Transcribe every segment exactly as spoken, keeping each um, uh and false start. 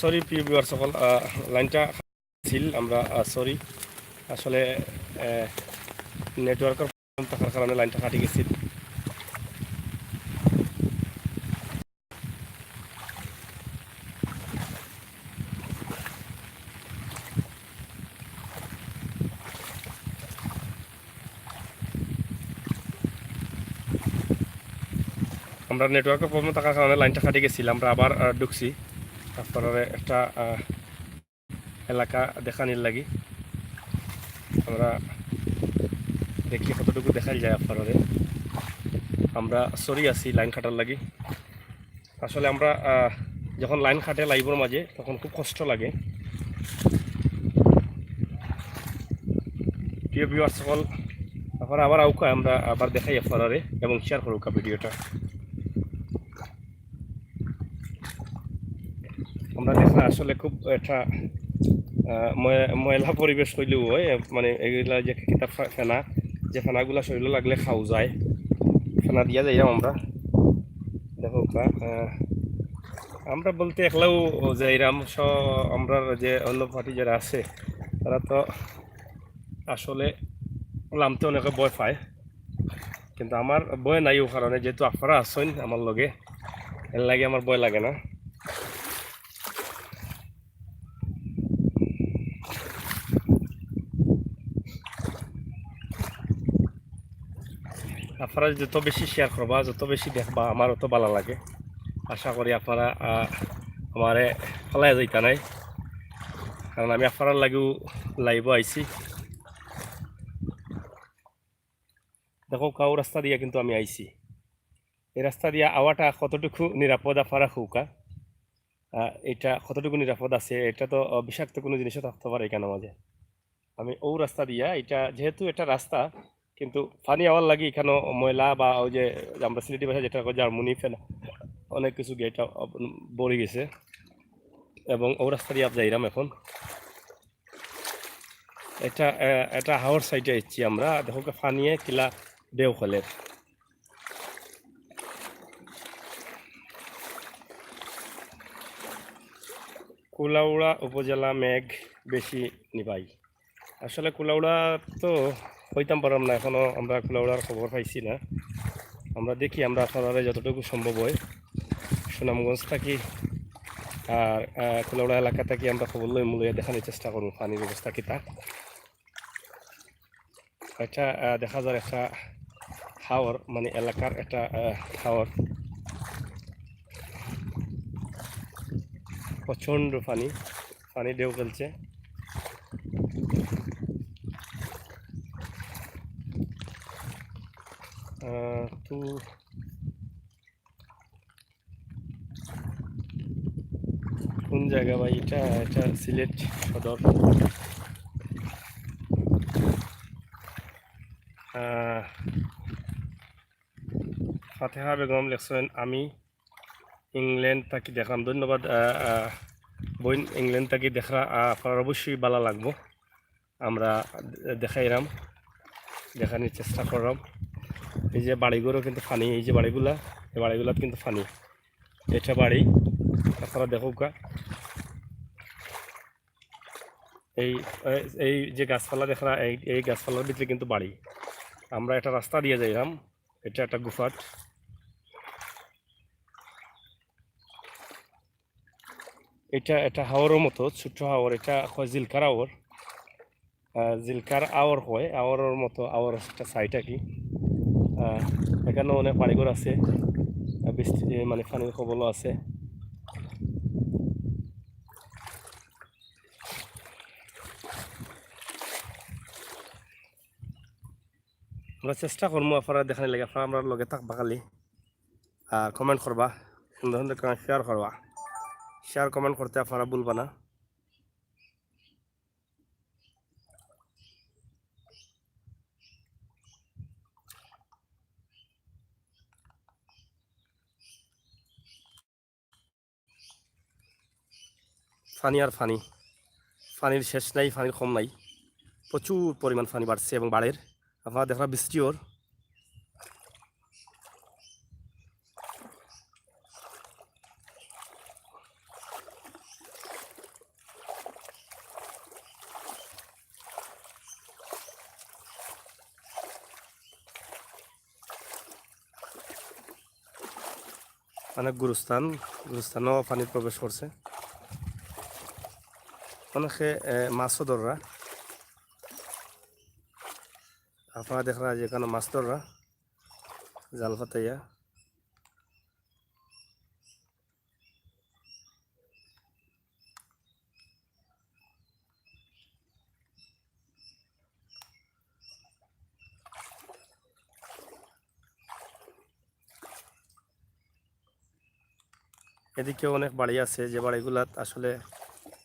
সরি প্রিয় ভিউয়ার্স সকল, আহ, লাইনটা ছিল, আমরা, আহ, সরি, আসলে, আহ, নেটওয়ার্কের প্রবলেম থাকার কারণে লাইনটা কাটি গেছিল। আমরা নেটওয়ার্কের প্রবলেম থাকার কারণে লাইনটা কাটি গেছিল, আমরা আবার, আহ, ঢুকছি। তারপরে একটা, আহ, এলাকা দেখানির লাগি আমরা দেখি কতটুকু দেখাই যায় আপনারারে। আমরা সরি আছি লাইন কাটার লাগি। আসলে আমরা, আহ, যখন লাইন কাটে লাইভর মাঝে, তখন খুব কষ্ট লাগে। প্রিয় ভিউয়ার্স সকল, আপনারা আবার আউকা, আমরা আবার দেখাই আপনারারে এবং শেয়ার করুকা ভিডিওটা। আমরা দেখরা আসলে খুব একটা, আহ, ময়-, ময়লা পরিবেশ হইলেও হয়, মানে এগুলা যে কিতা ফে-, ফেনা, যে ফেনাগুলা শরীরে লাগলে খাও যায়, ফেনা দিয়া যাইরাম আমরা। দেখো কা-, আহ, আমরা বলতে একলাও যাইরাম, স-, আমরা যে অন্য পার্টি যারা আছে, তারা তো আসলে লামতে অনেকে ভয় পায়, কিন্তু আমার ভয় নাই, ও কারণে যেহেতু আপনারা আছেন আমার লগে, এর লাগি আমার ভয় লাগে না। আপনারা যত বেশি শেয়ার করবা, যত বেশি দেখবা, আমার অত ভালো লাগে। আশা করি আপনারা, আহ, আমারে ফালাইয়া যাইতা নাই, কারণ আমি আপনারার লাগিও লাইভও আইছি। দেখো, কাউ রাস্তা দিয়া কিন্তু আমি আইছি। এই রাস্তা দিয়া আওয়াটা কতটুকু নিরাপদ আপনারা কউকা? আহ, এটা কতটুকু নিরাপদ আছে? এটা তো, আহ, বিষাক্ত কোনো জিনিসও থাকতে পারে এখানে মাঝে। আমি ও রাস্তা দিয়া, এটা যেহেতু এটা রাস্তা, কিন্তু পানি আওয়ার লাগি এখানে ময়লা বা ওই যে আমরা সিলেটি ভাষায় যেটা কই জার্মুনি ফেনা, অনেক কিছু গেট ভরে গেছে। এবং ও রাস্তা দিয়া যাইরাম এখন। এটা, আহ, এটা হাওর সাইডে এসছি আমরা। দেখো কি পানিয়ে কিলা ঢেউ খেলের। কুলাউড়া উপজেলা মেঘ বেশি নি ভাই। আসলে কুলাউড়া তো কইতাম পারলাম না, এখনো আমরা কুলাউড়ার খবর পাইছি না। আমরা দেখি, আমরা আপনারারে যতটুকু সম্ভব হয় সুনামগঞ্জ থাকি আর, আহ, কুলাউড়া এলাকা থাকি আমরা খবর লই, মূলে দেখানোর চেষ্টা করবো পানির অবস্থা কিতা। এটা, আহ, দেখা যার একটা হাওর, মানে এলাকার একটা, আহ, হাওর। প্রচণ্ড পানি, পানি ঢেউ খেলছে। আহ, তো কোন জায়গা ভাই এটা? এটা সিলেট সদর। আহ, ফাতেহা বেগম লেখছেন, "আমি ইংল্যান্ড থাকি দেখলাম।" ধন্যবাদ, আহ, আহ, বোন, ইংল্যান্ড থাকি দেখরা, আহ, আপনার অবশ্যই ভালো লাগবো। আমরা দেখাইরাম, দেখানোর চেষ্টা করলাম। এই যে বাড়িঘরও কিন্তু পানি, এই যে বাড়িগুলা, এই বাড়িগুলাত কিন্তু পানি। এটা বাড়ি, আপনারা দেখুকা। এই, এই যে গাছপালা দেখরা, এই, এই গাছপালার ভিতরে কিন্তু বাড়ি। আমরা একটা রাস্তা দিয়া যাইরাম, এটা একটা গুফাট। এটা, এটা হাওরের মতো, ছোট্ট হাওর, এটা কয় জিলকার হাওর। আহ, জিলকার হাওর কয়, হাওরের মতো হাওর একটা সাইড আর কি। আহ, এখানে অনেক বাড়িঘর আছে, আহ, বৃষ্টি, এ, মানে পানির কবলও আছে। আমরা চেষ্টা করবো আপনারা দেখানোর লাগি, আপনারা আমরার লগে থাকবা খালি। আর কমেন্ট করবা, সুন্দর সুন্দর করে শেয়ার করবা। শেয়ার কমেন্ট করতে আপনারা ভুলবা না। পানি আর পানি, পানির শেষ নাই, পানির কম নাই, প্রচুর পরিমাণ পানি বাড়ছে এবং বাড়ের। আপনারা দেখরা বৃষ্টি ওর, অনেক গুরুস্থান, গুরুস্থানও পানি প্রবেশ করছে। অনেকে, এ, মাছও ধররা। আপনারা দেখরা যে এখানো মাছ ধররা, জাল পাতাইয়া। এদিকেও অনেক বাড়ি আছে, যে বাড়িগুলাত আসলে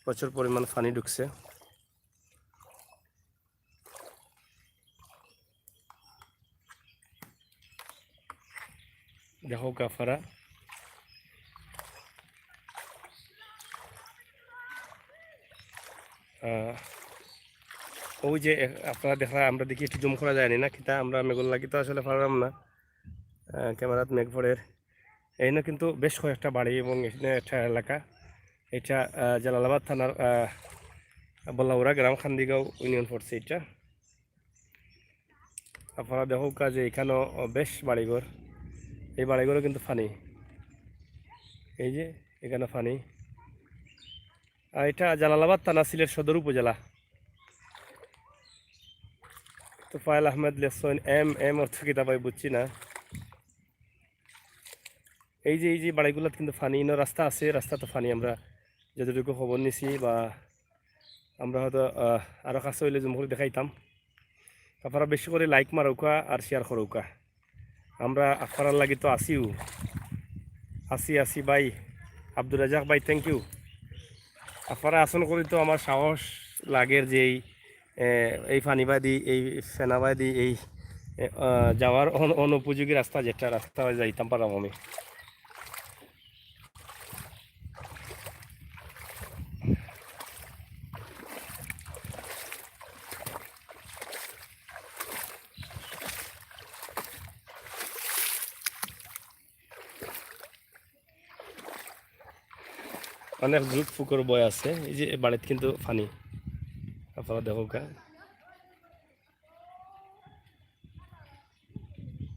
প্রচুর পরিমাণ পানি ঢুকছে। দেখউক্কা আপনারা। আহ, ওই যে এ-, আপনারা দেখরা, আমরা দেখি একটু জুম করা যায়নি না কিতা, আমরা মেঘর লাগি তো আসলে পারলাম না। আহ, ক্যামেরাত মেঘ পড়ের। এইখানো কিন্তু বেশ কয়েকটা বাড়ি এবং এখানো একটা এলাকা। এটা, আহ, জালালাবাদ থানার, আহ, বল্লাউরা গ্রাম, খান্দিগাঁও ইউনিয়ন পড়ছে এটা। আপনারা দেখউক্কা যে এখানো বেশ বাড়িঘর, এই বাড়িঘরও কিন্তু পানি, এই যে এখানো পানি। আর এটা জালালাবাদ থানা, সিলেট সদর উপজেলা। তোফায়েল আহমেদ লেখছইন, এম, এম অর্থ কিতা ভাই বুঝছি না। এই যে, এই যে বাড়িগুলাত কিন্তু পানি, ইনো রাস্তা আছে, রাস্তাত পানি। আমরা যতটুকু খবর নিছি বা আমরা হয়তো, আহ, আরো কাছে অইলে জুম করি দেখাইতাম। আপনারা বেশি করি like মারউক্কা আর share করউক্কা। আমরা আপনারার লাগি তো আছিউ, আছি, আছি ভাই। আব্দুর রাজাক ভাই, thank you। আপনারা আছইন করি তো আমার সাহস লাগের যে এই, এ, এই পানিবায়দি, এই ফেনাবায়দি, এই, এ, আহ, যাওয়ার অন-, অনুপযোগী রাস্তা, যেটা রাস্তা অয় যাইতাম পারলাম আমি। অনেক জুক ফুকর বয় আছে। এই যে এই বাড়িত কিন্তু পানি, আপনারা দেখউক্কা।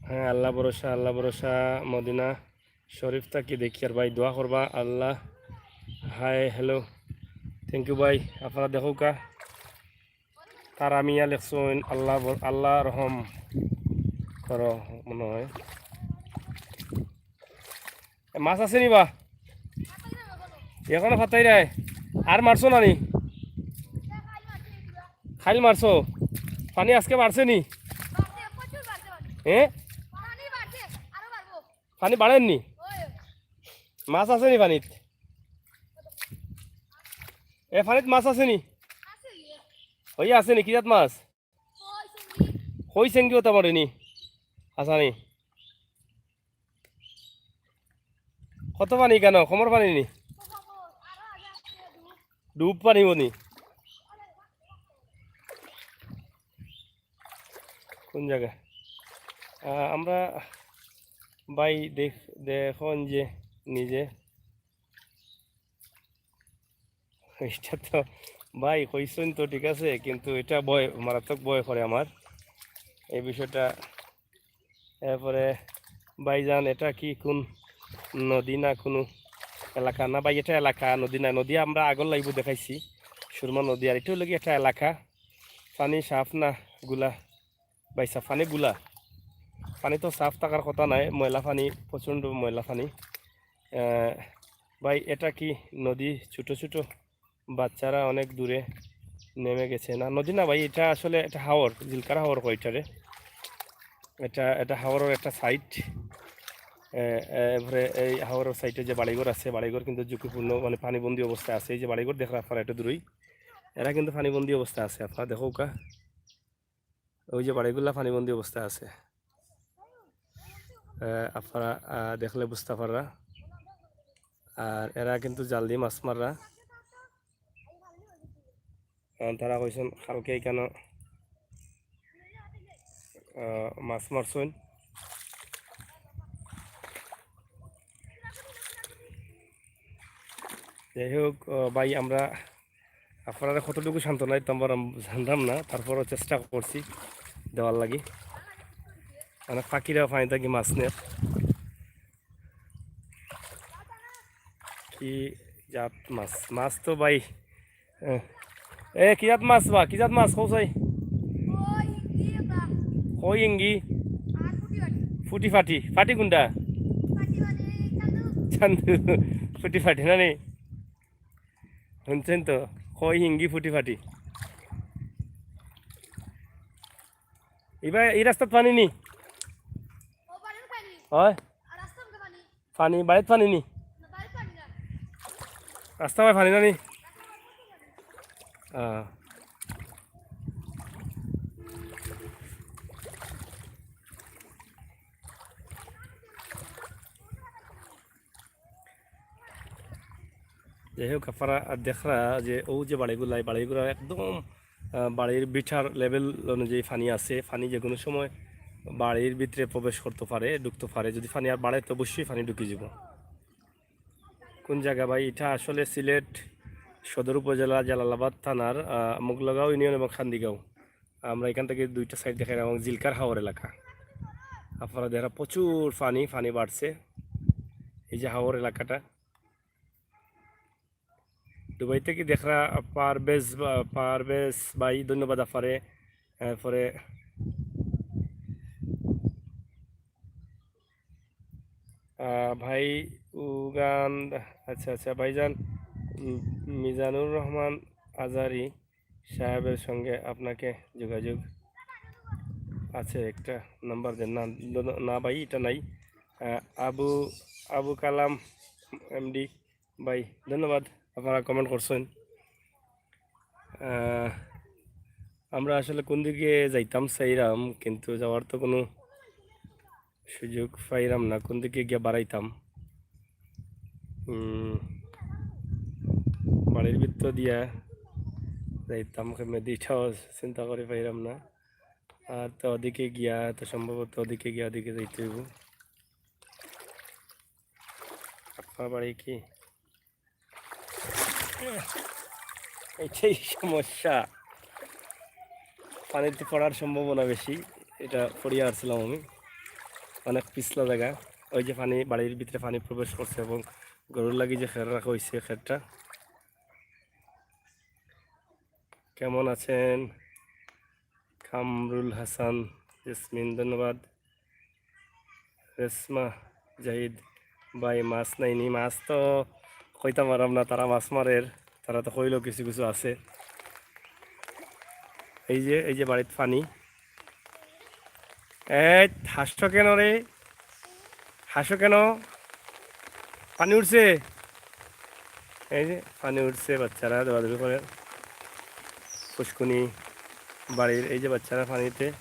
হ্যাঁ, আল্লাহ ভরসা, আল্লাহ ভরসা। মদিনা শরীফ থাকি দেখিয়ার ভাই, দোয়া করবা। আল্লাহ, hi, hello, thank you ভাই। আপনারা দেখউক্কা, তারা মিয়া লেখছইন, আল্লাহ বর-, আল্লাহ রহম করো মনে হয়। এ, মাছ আছে নি বা? এখনো ফাতাই নাই। আর মারছো না নি? খাইল মারছো? পানি আজকে বাড়ছে নি? হ্যাঁ? পানি বাড়ের নি? মাছ আছে নি পানিত? এ, পানিত মাছ আছে নি? ওই আছে নি? কি জাত মাছ? কই চেংগি ওটা মরে নি? আসা নি? কত পানি কেন? কমর পানি নি? ডুব পানি বনি। কোন জায়গা? আহ, আমরা ভাই দেখ-, দেখুন যে নিজে। এটা তো ভাই কইছইন তো ঠিক আছে, কিন্তু এটা ভয়, মারাত্মক ভয় করে আমার এই বিষয়টা। এরপরে ভাইজান, এটা কি কোন নদী না কোনো এলাকা? না ভাই, এটা এলাকা, নদী না। নদী আমরা আগর live-ও দেখাইছি, সুরমা নদী। আর এটা অইলো কি একটা এলাকা, পানি সাফ না গুলা? ভাই সাফ, পানি গুলা, পানি তো সাফ থাকার কথা নায়, ময়লা পানি, প্রচণ্ড ময়লা পানি। আহ, ভাই, এটা কি নদী? ছোট ছোট বাচ্চারা অনেক দূরে নেমে গেছে। না, নদী না ভাই, এটা আসলে একটা হাওর, জিলকার হাওর কয় এটারে। এটা, এটা হাওরের একটা side। এ, এ, এরপরে এই হাওরের side-এ যে বাড়িঘর আছে, বাড়িঘর কিন্তু ঝুঁকিপূর্ণ, মানে পানিবন্দী অবস্থায় আছে। এই যে বাড়িঘর দেখরা আপনারা একটু দূরেই, এরা কিন্তু পানিবন্দী অবস্থায় আছে। আপনারা দেখউক্কা, ওই যে বাড়িগুলা পানিবন্দী অবস্থায় আছে। আহ, আপনারা, আহ, দেখলে বুঝতা পাররা। আর এরা কিন্তু জাল দি মাছ মাররা। কারণ তারা কইছইন কালকে এখানো, আহ, মাছ মারছইন। যাই হোক, আহ, ভাই, আমরা আপনারারে কতটুকু সান্ত্বনা দিতাম পারলাম জানতাম না, তারপরও চেষ্টা করছি দেওয়ার লাগি। মানে পাখিরা পানি থাকি মাছ নের। কি জাত মাছ? মাছ তো ভাই, এ, এ, কি জাত মাছ বা? কি জাত মাছ? কও চাই। কই হিঙ্গি। ফুটি ফাটি। ফাটি কোনটা? চান্দু। ফুটি ফাটি না নি? শুনছেন তো? কই হিঙ্গি ফুটি ফাটি। ইবা, এই রাস্তাত পানি নি? হয়? পানি, বাড়িত পানি নি? রাস্তা বায় পানি না নি? আহ। যাই হোক, আপনারা দেখরা যে ও যে বাড়িগুলা, এই বাড়িগুলা একদম, আহ, বাড়ির ভিটার লেভেল অনুযায়ী পানি আছে। পানি যে কোনো সময় বাড়ির ভিতরে প্রবেশ করতে পারে, ঢুকতে পারে। যদি পানি আর বাড়ে, তো অবশ্যই পানি ঢুকি যাব। কোন জায়গা ভাই? এটা আসলে সিলেট সদর উপজেলা, জালালাবাদ থানার, আহ, মুগলগাঁও ইউনিয়ন এবং খান্দিগাঁও। আমরা এখান থেকে দুইটা সাইড দেখাই এবং জিলকার হাওর এলাকা। আপনারা দেখরা প্রচুর পানি, পানি বাড়ছে। এই যে হাওর এলাকাটা। দুবাই থেকে দেখরা পারভেজ বা-, পারভেজ ভাই, ধন্যবাদ আপনারে। এরপরে, আহ, ভাই উগান, আচ্ছা, আচ্ছা, ভাইজান, উম, মিজানুর রহমান আজারি সাহেবের সঙ্গে আপনাকে যোগাযোগ আছে, একটা নাম্বার দেন। না, না ভাই, এটা নাই। আহ, আবু, আবু কালাম এমডি ভাই, ধন্যবাদ, আপনারা কমেন্ট করছেন। আহ, আমরা আসলে কোন দিকে যাইতাম চাইরাম, কিন্তু যাওয়ার তো কোনো সুযোগ পাইরাম না, কোন দিকে গিয়া বাড়াইতাম। উম, বাড়ির ভিতর দিয়া যাইতাম কেমনে, এটাও চিন্তা করি পাইরাম না। আর তো ওদিকে গিয়া, তো সম্ভবত ওদিকে গিয়া ওদিকে যাইতে হইব। আপনার বাড়ি কি? এটাই সমস্যা, পানিতে পড়ার সম্ভাবনা বেশি। এটা পড়িয়া আসছিলাম আমি, অনেক পিছলা জায়গা। ওই যে পানি, বাড়ির ভিতরে পানি প্রবেশ করছে এবং গরুর লাগি যে খের রাখা হয়েছে, খেরটা। কেমন আছেন? কামরুল হাসান, জেসমিন, ধন্যবাদ। রেশমা জাহিদ ভাই, মাছ নাইনি? মাছ তো কইতাম পারলাম না, তারা মাছ মারের, তারা তো কইলো কিছু কিছু আছে। এই যে, এই যে বাড়িত পানি। এই, হাসছো কেন রে? হাসো কেন? পানি উঠছে। এই যে পানি উঠছে, বাচ্চারা দৌড়াদৌড়ি করে। পুষ্কুনি বাড়ির এই যে বাচ্চারা পানিতে,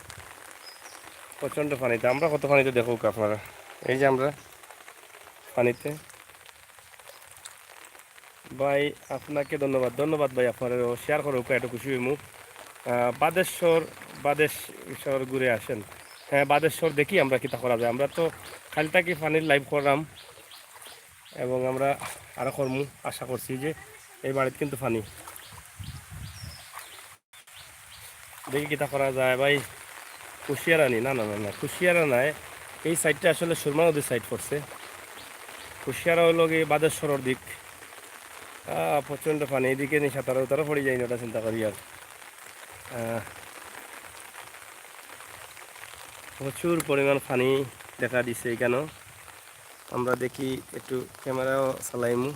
প্রচণ্ড পানিতে। আমরা কত পানিতে দেখুক আপনারা, এই যে আমরা পানিতে। ভাই, আপনাকে ধন্যবাদ, ধন্যবাদ ভাই, আপনারা শেয়ার করুক, একটু খুশি হইমু। আহ, বাদেশ্বর, বাদেশ্বর ঘুরে আসেন। হ্যাঁ, বাদেশ্বর দেখি আমরা কিতা করা যায়। আমরা তো খালি থাকি পানির লাইভ করলাম এবং আমরা আরো করমু, আশা করছি যে এই বাড়িত কিন্তু পানি। দেখি কিতা করা যায় ভাই। কুশিয়ারা নি? না, না, না, না, কুশিয়ারা নায়। এই সাইডটা আসলে সুরমা নদীর সাইড পড়ছে। কুশিয়ারা হইলো গিয়ে বাদেশ্বরর দিক। আহ, প্রচণ্ড পানি, এদিকে নি সাঁতারো উতারো পড়ি যাইনি, ওটা চিন্তা করি আর। আহ, প্রচুর পরিমাণ পানি দেখা দিছে এখানেও। আমরা দেখি একটু ক্যামেরাও চালাইমু,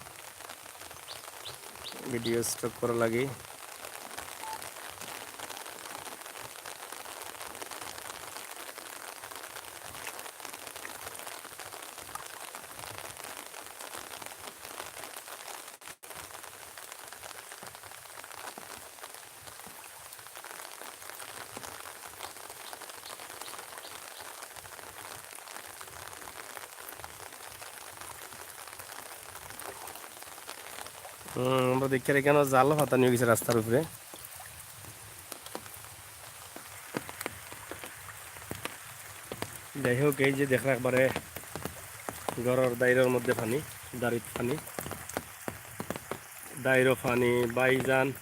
ভিডিও স্টপ করা লাগে। হুম, আমরা দেখি আর এখানে জাল পাতা নিয়ে গেছে রাস্তার উপরে। যাই হোক, এই যে দেখরা একবারে ঘরর দাইরর মধ্যে পানি, দাড়িত পানি, দাইরো পানি। ভাইজান,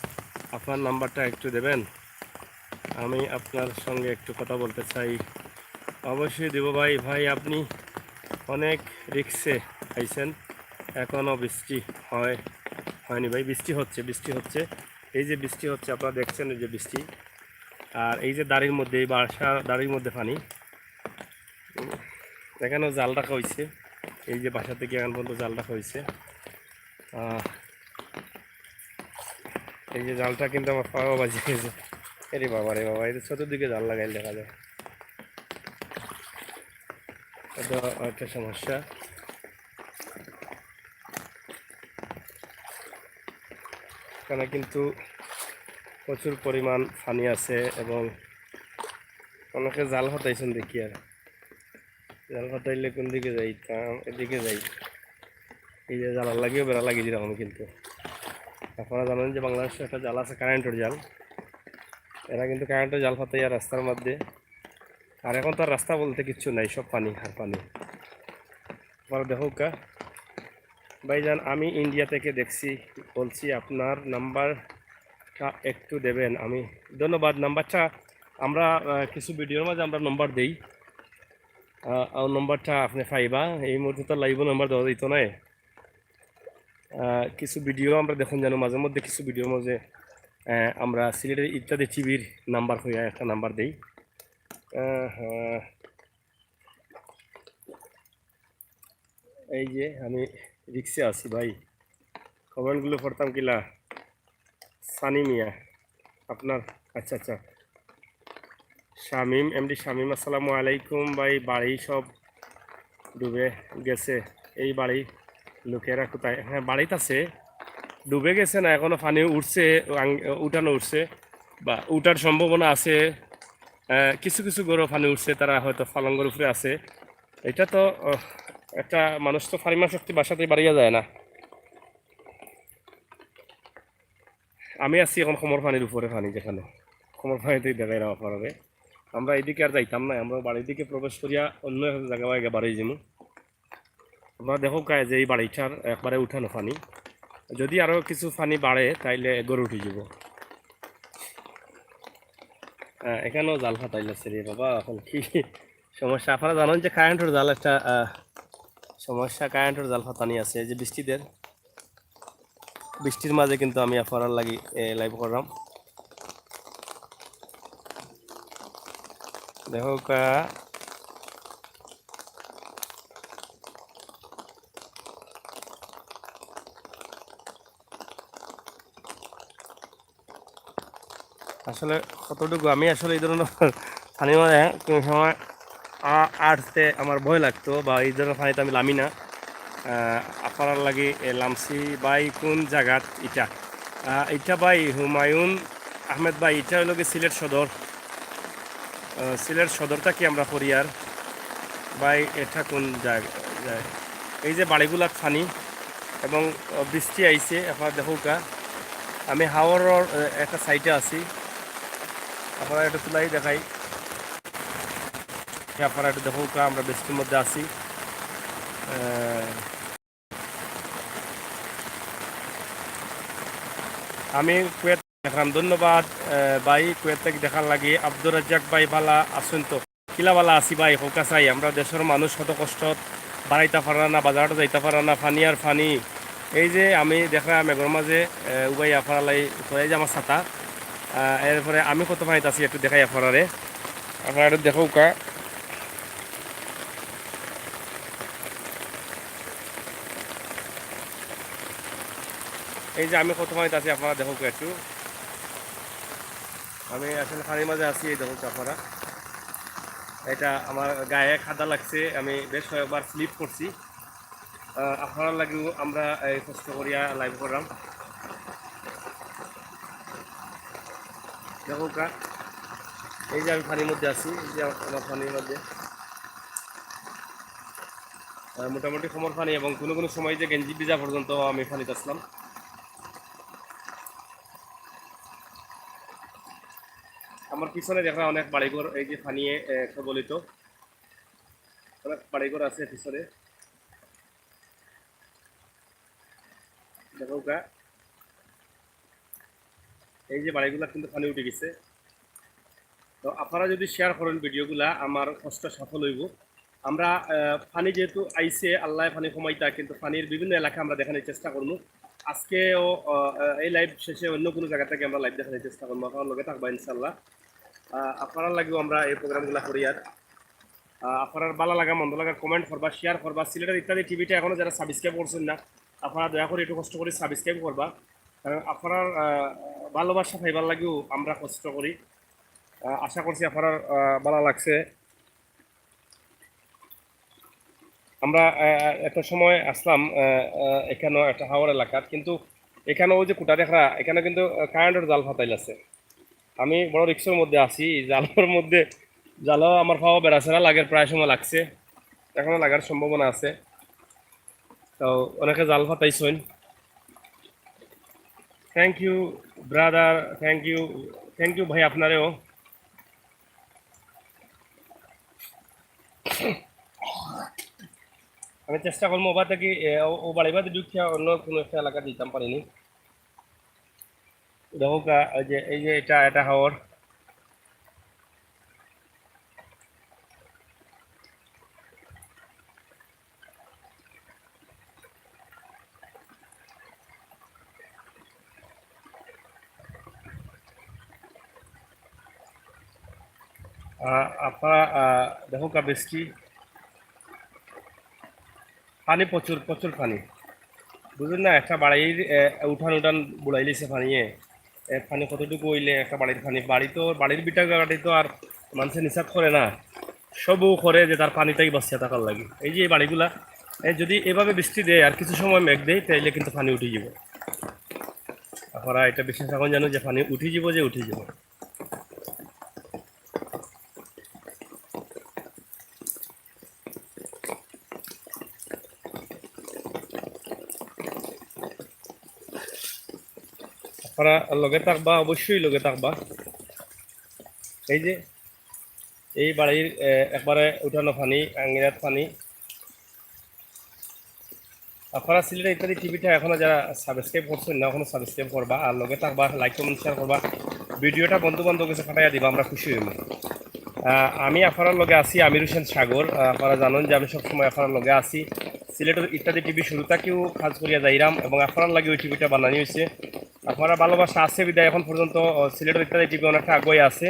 আপনার নাম্বারটা একটু দেবেন, আমি আপনার সঙ্গে একটু কথা বলতে চাই। অবশ্যই দিব ভাই। ভাই, আপনি অনেক রিক্সে আইছেন, এখনো বৃষ্টি হয়, হয়নি ভাই, বৃষ্টি হচ্ছে, বৃষ্টি হচ্ছে। এই যে বৃষ্টি হচ্ছে, আপনারা দেখছেন এই যে বৃষ্টি, আর এই যে দাড়ির মধ্যে, এই বাসা দাড়ির মধ্যে পানি। উম, এখানেও জাল রাখা হয়েছে, এই যে বাসা থেকে এখন পর্যন্ত জাল রাখা হয়েছে। আহ, এই যে জালটা কিন্তু আমার পাও বাজে গেছে। আরে বাবা রে বাবা, এই তো চতুর্দিকে জাল লাগাইল দেখা যায়। এটা একটা সমস্যা। এখানে কিন্তু প্রচুর পরিমাণ পানি আছে এবং অনেকে জাল ফাটাইছেন দেখি। আর জাল ফাটাইলে কোন দিকে যাইতাম? এদিকে যাই। এই যে জালার লাগিও বেড়া লাগিয়ে দিলাম আমি কিন্তু। আপনারা জানেন যে বাংলাদেশে একটা জাল আছে, কারেন্টের জাল। এরা কিন্তু কারেন্টের জাল ফাটাইয়া রাস্তার মধ্যে। আর এখন তো আর রাস্তা বলতে কিচ্ছু নাই, সব পানি আর পানি। আপনারা দেখো কা ভাইজান, আমি ইন্ডিয়া থেকে দেখছি, বলছি আপনার নাম্বারটা একটু দেবেন। আমি ধন্যবাদ। নাম্বারটা আমরা, আহ, কিছু ভিডিওর মাঝে আমরা নাম্বার দেই। আহ, আর নাম্বারটা আপনি পাইবা। এই মুহূর্তে তো লাইভও নাম্বার দেওয়া দিত নাই। আহ, কিছু ভিডিও আমরা দেখুন যেন মাঝে মধ্যে কিছু ভিডিওর মাঝে, আহ, আমরা সিলেটের ইত্যাদি টিভির নাম্বার হইয়া একটা নাম্বার দেই। আহ, হ্যাঁ। এই যে আমি রিক্সে আছি ভাই, কমেন্টগুলো পড়তাম কিলা? সানি মিয়া, আপনার, আচ্ছা আচ্ছা, শামীম, এমডি শামীম, আসসালামু আলাইকুম ভাই। বাড়ি সব ডুবে গেছে, এই বাড়ি লোকেরা কোথায়? হ্যাঁ, বাড়িত আছে, ডুবে গেছে না, এখনো পানি উঠছে, আং-, উঠানো উঠছে বা উঠার সম্ভাবনা আছে। আহ, কিছু কিছু ঘরও পানি উঠছে, তারা হয়তো ফালঙ্গর উপরে আছে। এটা তো, আহ, একটা মানুষ তো পানির শক্তি বাসাতেই বাড়িয়া যায় না। আমি আছি এখন কোমর পানির উপরে, পানি যেখানে কোমর পানিতেই দেখাই না পারবে। আমরা এদিকে আর যাইতাম না, আমরা বাড়ির দিকে প্রবেশ করিয়া অন্য এক জায়গায় বাড়ি যাবো। আপনারা দেখো কায় যে এই বাড়িটার একবারে উঠানো পানি, যদি আরো কিছু পানি বাড়ে তাইলে ঘর উঠে যাব। আহ, এখানেও জাল ফাটাইল আছে রে বাবা, এখন কি সমস্যা? আপনারা জানেন যে কারেন্টের জাল একটা, আহ, সমস্যা, কারেন্টের জাল ফাটানি আছে। এই যে বৃষ্টিদের, বৃষ্টির মাঝে কিন্তু আমি আপনারার লাগি, এ, লাইভ করলাম। দেখো কা, আসলে কতটুকু আমি আসলে এই ধরনের পানির মাঝে কোনো সময় আ-, আটতে আমার ভয় লাগতো, বা এই ধরনের পানিতে আমি লামি না। আহ, আপনারার লাগি, এ, লামছি। ভাই, কোন জাগাত ইটা? আহ, ইটা ভাই, হুমায়ুন আহমেদ ভাই, ইটা হইল কি সিলেট সদর। আহ, সিলেট সদর থাকি আমরা করিয়ার। ভাই, এটা কোন জায়গা? এই যে বাড়িগুলাত পানি এবং, আহ, বৃষ্টি আইছে, আপনারা দেখো কা। আমি হাওরর, আহ, একটা সাইডে আছি, আপনারা একটু তুলাই দেখাই। আপনারা একটু দেখো কা, আমরা বৃষ্টির মধ্যে আছি। আহ, আমি কুয়েত দেখলাম, ধন্যবাদ, আহ, ভাই, কুয়েত থাকি দেখার লাগি। আব্দুর রাজ্জাক ভাই, ভালা আছইন তো? কিলা ভালা আছি ভাই, কউক্কা চাই। আমরা দেশর মানুষ কত কষ্টত, বাড়াইতা পারা না, বাজারো যাইতা পারা না, পানি আর পানি। এই যে আমি দেখলাম মেঘর মাঝে, আহ, উবাই আফারালাই, এই যে আমার ছাতা, আহ, এরপরে আমি কত পানিত আছি একটু দেখাই আফারারে, আফারা একটু দেখো কা। এই যে আমি কত পানিত আছি, আপনারা দেখো একটু। আমি আসলে পানির মাঝে আছি, এই দেখো আপনারা। এটা আমার গায়ে কাদা লাগছে, আমি বেশ কয়েকবার স্লিপ করছি। আহ, আপনারার লাগিও আমরা এই কষ্ট করিয়া লাইভ করলাম। দেখো কা, এই যে আমি পানির মধ্যে আছি, এই যে আমার পানির মধ্যে। আহ, মোটামুটি কোমর পানি এবং কোনো কোনো সময় যে গেঞ্জি ভিজা পর্যন্ত আমি পানিত আছলাম। আমার পিছনে দেখা অনেক বাড়িঘর, এই যে পানিয়ে, আহ, কবলিত, অনেক বাড়িঘর আছে পিছনে। দেখো কা, এই যে বাড়িগুলা কিন্তু পানি উঠি গেছে। তো আপনারা যদি শেয়ার করেন ভিডিওগুলা, আমার কষ্ট সফল হইব। আমরা, আহ, পানি যেহেতু আইছে, আল্লায় পানি কমাইতা, কিন্তু পানির বিভিন্ন এলাকা আমরা দেখানোর চেষ্টা করবো। আজকেও, আহ, আহ, এই লাইভ শেষে অন্য কোনো জায়গা থেকে আমরা লাইভ দেখানোর চেষ্টা করবো। আপনারা লগে থাকবা ইনশাল্লাহ। আহ, আপনারার লাগিও আমরা এই প্রোগ্রামগুলা করি। আর, আহ, আপনারার ভালা লাগা, মন্দ লাগা, কমেন্ট করবা, শেয়ার করবা। সিলেটের ইত্যাদি টিভিটা এখনো যারা সাবস্ক্রাইব করছেন না, আপনারা দয়া করে একটু কষ্ট করে সাবস্ক্রাইব করবা, কারণ আপনারার, আহ, ভালোবাসা পাইবার লাগিও আমরা কষ্ট করি। আহ, আশা করছি আপনারার, আহ, ভালা লাগছে। আমরা, আহ, একটা সময় আসলাম, আহ, আহ, এখানো একটা হাওর এলাকাত, কিন্তু এখানো ওই যে কুটা দেখরা, এখানো কিন্তু, আহ, কারেন্টর জাল ফাতাইল আছে। আমি বড় রিস্কর মধ্যে আছি, এই জালর মধ্যে, জালো আমার পাও বেড়াছেড়া লাগের, প্রায় সময় লাগছে, এখনো লাগার সম্ভাবনা আছে। তো অনেকে জাল ফাতাইছইন। Thank you brother, thank you, thank you ভাই আপনারেও। আমি চেষ্টা করবো ওবা থাকি, এ, ও, ও বাড়ি বাদে ঢুকিয়া অন্য কোনো একটা এলাকা দিতাম পারিনি। দেখো কা, এই যে, এই যে এটা, এটা হাওর। আহ, আপনারা, আহ, দেখো কা বৃষ্টি, পানি প্রচুর, প্রচুর পানি। বুঝলেন না, একটা বাড়ির, এ, উঠান উঠান বুড়াই লিছে পানিয়ে। এ, পানি কতটুকু হইলে একটা বাড়ির পানি, বাড়ি তো, বাড়ির ভিটা গাড়ি তো আর মানুষের নিচাত করে না, সবও করে যে তার পানিটাই বাঁচিয়া থাকার লাগে। এই যে এই বাড়িগুলা, এ, যদি এভাবে বৃষ্টি দেয় আর কিছু সময় মেঘ দেয়, তাইলে কিন্তু পানি উঠি যাব। আপনারা এটা বিশ্বাস রাখুন যেন যে পানি উঠি যাব, যে উঠি যাব। আপনারা লগে থাকবা, অবশ্যই লগে থাকবা। এই যে এই বাড়ির, এ, একবারে উঠানো পানি, আঙ্গিনাত পানি। আপনারা সিলেট ইত্যাদি টিভিটা এখনো যারা সাবস্ক্রাইব করছেন না, এখনো সাবস্ক্রাইব করবা, আর লগে থাকবা, লাইক, কমেন্ট, শেয়ার করবা, ভিডিওটা বন্ধু বান্ধব কাছে পাঠাইয়া দিবা, আমরা খুশি হইব। আহ, আমি আপনারার লগে আছি আমির হোসেন সাগর। আহ, আপনারা জানেন যে আমি সবসময় আপনারার লগে আছি। সিলেটের ইত্যাদি টিভি শুরু থাকিও কাজ করিয়া যাইরাম এবং আপনারার লাগি ওই টিভিটা বানানি হয়েছে। আপনারা ভালোবাসা আছে বিদায় এখন পর্যন্ত, আহ, সিলেটের ইত্যাদি টিভি অনেকটা আগুয়ে আছে।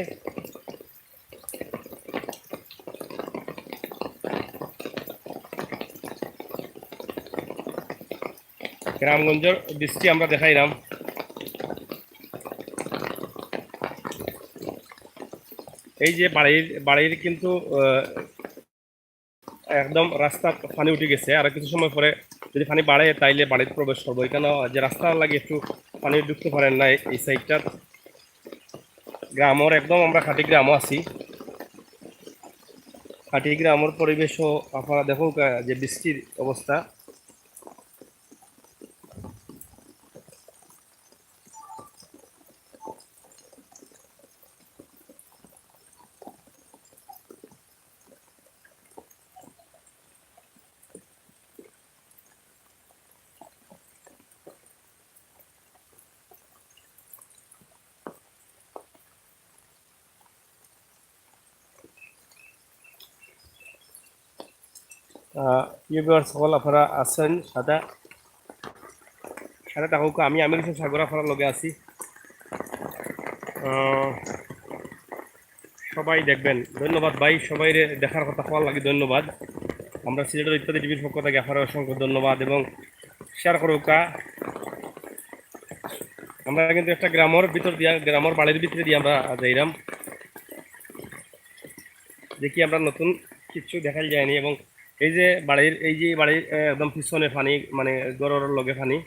গ্রামগঞ্জের বৃষ্টি আমরা দেখাইলাম। এই যে বাড়ির, বাড়ির কিন্তু, আহ, একদম রাস্তাত পানি উঠি গেছে, আর কিছু সময় পরে যদি পানি বাড়ে তাইলে বাড়িত প্রবেশ করবো। এখানে যে রাস্তা লাগে একটু পানি ঢুকতে পারেন না এই সাইডটাত। গ্রামর একদম আমরা খাঁটি গ্রামও আছি, খাঁটি গ্রামর পরিবেশও আপনারা দেখো কা-, যে বৃষ্টির অবস্থা। আহ, প্রিয় ভিউয়ার্স সকল, আপনারা আছেন সাথে, সাথে থাকুক। আমি আমির হোসেন সাগর আপনারার লগে আছি। আহ, সবাই দেখবেন, ধন্যবাদ ভাই, সবাইরে দেখার কথা কওয়ার লাগি ধন্যবাদ। আমরা সিলেটের ইত্যাদি টিভির পক্ষ থেকে আপনারা অসংখ্য ধন্যবাদ এবং শেয়ার করুকা। আমরা কিন্তু একটা গ্রামর ভিতর দিয়া, গ্রামর বাড়ির ভিতরে দিয়ে আমরা যাইরাম। দেখি আমরা নতুন কিছু দেখাই যায়নি। এবং এই যে বাড়ির, এই যে বাড়ির, আহ, একদম পিছনে পানি, মানে ঘরর লগে পানি।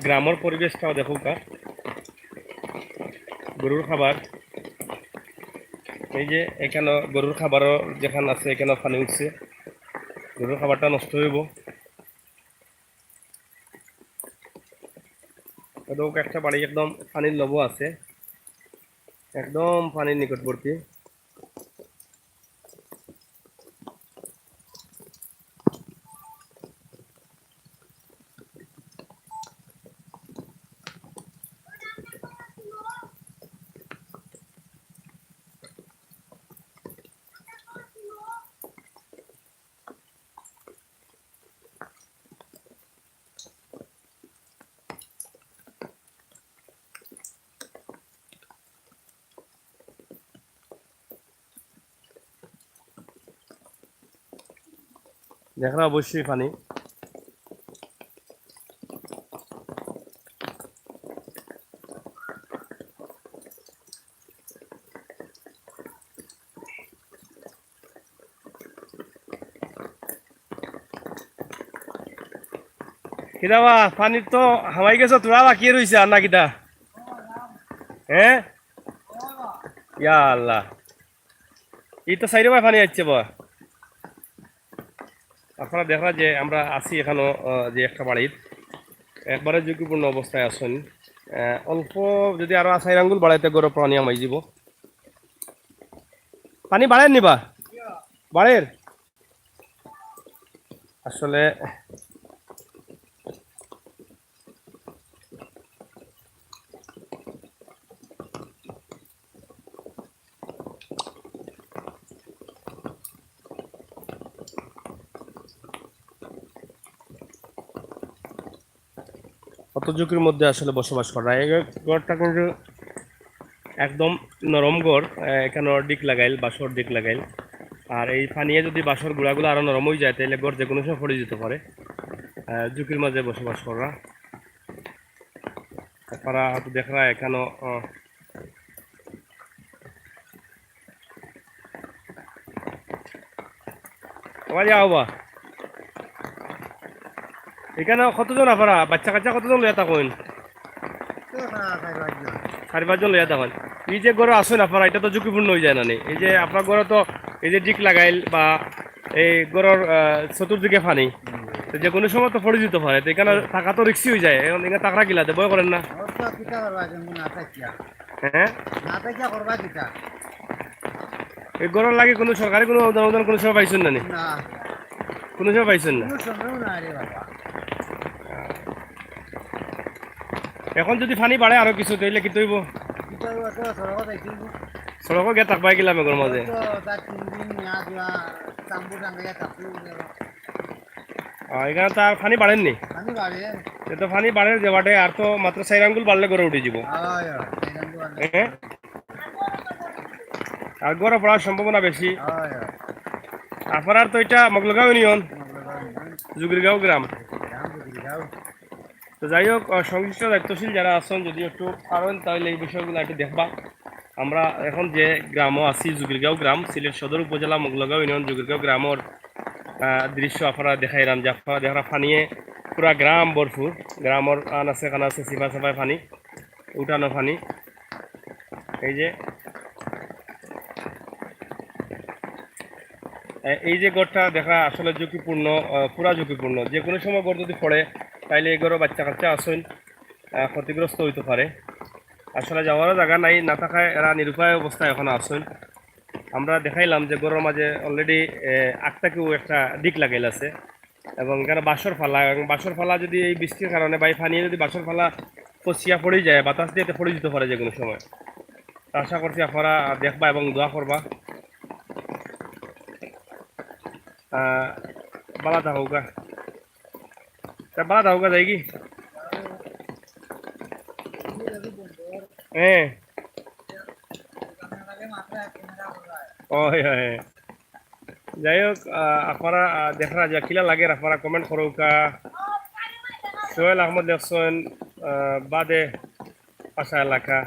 গ্রামর পরিবেশটাও দেখুকা। গরুর খাবার, এই যে এখানে গরুর খাবারও যেখান আছে, এখানে পানি উঠছে, গরুর খাবারটা নষ্ট হইব। এদিকে একটা বাড়ি একদম পানির লবো আছে, একদম পানির নিকটবর্তী। দেখরা অবশ্যই পানি। কিতা বা, পানিত তো হামাই গেছো, থুড়া বাকি রইছে আর না কিতা? হ্যাঁ? ইয়া আল্লাহ, ই তো চাইরোবায় পানি আইছে বা। আপনারা দেখরা যে আমরা আছি এখানো, আহ, যে একটা বাড়িত, একবারে ঝুঁকিপূর্ণ অবস্থায় আছইন। আহ, অল্প যদি আরো চাইর আঙ্গুল বাড়াইতে গরো পানি হামাই যিবো। পানি বাড়ের নি বা? বাড়ের। আসলে অত ঝুঁকির মধ্যে আসলে বসবাস করা। এই ঘরটা কিন্তু একদম নরম ঘর, আহ, এখানো ডিক লাগাইল, বাঁশর ডিক লাগাইল। আর এই পানিয়ে যদি বাঁশর গুড়াগুলা আরো নরম অইযায়, তাইলে ঘর যেকুনু সময় পড়ি যিতো পারে। আহ, ঝুঁকির মাঝে বসবাস করা। আপনারা হয়তো দেখরা এখানো, আহ, ওবা যাও বা। এখানো কতজন আপনারা? বাচ্চা কাচ্চা কতজন লইয়া থাকইন? চাইর পাঁচজন লইয়া থাকইন। এই যে ঘরো আছইন আপনারা, ইটা তো ঝুঁকিপূর্ণ অইযায় না নি? এই যে আপনার ঘরো তো এই যে ডিক লাগাইল বা এই ঘরর, আহ, চতুর্দিকে পানি, তো যেকুনু সময় তো পড়ি যিতো পারে, তো এখানো থাকা তো রিস্কি অইযায়। এখন এখানো থাকরা কিলাতে, ভয় করের না? অত কিতা করবা, যেমন না থাকিয়া। হ্যাঁ? না থাকিয়া করবা কিতা? এই ঘরর লাগি কুনু সরকারি কুনু অনুদান, অনুদান কুনু সময় পাইছইন না নি? না। কুনু সময় পাইছইন না? কুনু সময় না রে বাবা। এখন যদি পানি বাড়ে আরো কিছু, তাইলে কিতা অইবো? কিতা অইবো, তো সড়কো যাইতে অইবো। সড়কো গিয়া থাকবায় কিলা মেঘর মাঝে? তো তার তিন দিন না দিয়া তাম্বু টাঙ্গাইয়া থাকতে অইবো। আহ, এখানো তো আর পানি বাড়ের নি? পানি বাড়ে। এ তো পানি বাড়ের যে বাটে, আর তো মাত্র চাইর আঙ্গুল বাড়লে ঘরো উঠি যিবো। হয়, হয়, চাইর আঙ্গুল বাড়লে। হ্যাঁ? আর ঘরো পড়ার সম্ভাবনা বেশি। হয়, হয়। আপনারার তো ইটা মগলগাঁও ইউনিয়ন, মগলগাঁও ইউনিয়ন। জুগিরগাঁও গ্রাম। গ্রাম জুগিরগাঁও। তো যাই হোক, আহ, সংশ্লিষ্ট দায়িত্বশীল যারা আছইন, যদি একটু পারইন, তাইলে এই বিষয়গুলা একটু দেখবা। আমরা এখন যে গ্রামো আছি, জুগিরগাঁও গ্রাম, সিলেট সদর উপজেলা মগলগাঁও ইউনিয়ন জুগিরগাঁও গ্রামর, আহ, দৃশ্য আপনারা দেখাইরাম, যে আপনারা দেখরা পানিয়ে পুরা গ্রাম ভরপুর, গ্রামর আনাচে কানাচে চিপা চাপায় পানি, উঠানো পানি। এই যে, এ-, এই যে ঘরটা দেখরা আসলে ঝুঁকিপূর্ণ, আহ, পুরা ঝুঁকিপূর্ণ। যেকুনু সময় ঘর যদি পড়ে, তাইলে এই ঘরো বাচ্চা কাচ্চা আছইন, আহ, ক্ষতিগ্রস্ত অইতো পারে। আসলে যাওয়ারও জাগা নাই, না থাকায় এরা নিরুপায় অবস্থায় এখনো আছইন। আমরা দেখাইলাম যে ঘরর মাঝে already, এ, আগ থাকিউ একটা ডিক লাগাইল আছে এবং এখানো বাঁশর ফালা, এবং বাঁশর ফালা যদি এই বৃষ্টির কারণে বা এই পানিয়ে যদি বাঁশর ফালা পচিয়া পড়ি যায়, বাতাস দিয়া তে পড়ি যিতো পারে যেকুনু সময়। তো আশা করছি আপনারা দেখবা এবং দোয়া করবা। আহ, বালা থাকউক্কা। তে বালা থাকউক্কা, যাইগি? হ্যাঁ। ওই, ওই। যাই হোক, আহ, আপনারা, আহ, দেখরা যে কিলা লাগের, আপনারা comment করউক্কা। সোহেল আহমদ লেখছইন, আহ, বাদে পাশা এলাকা,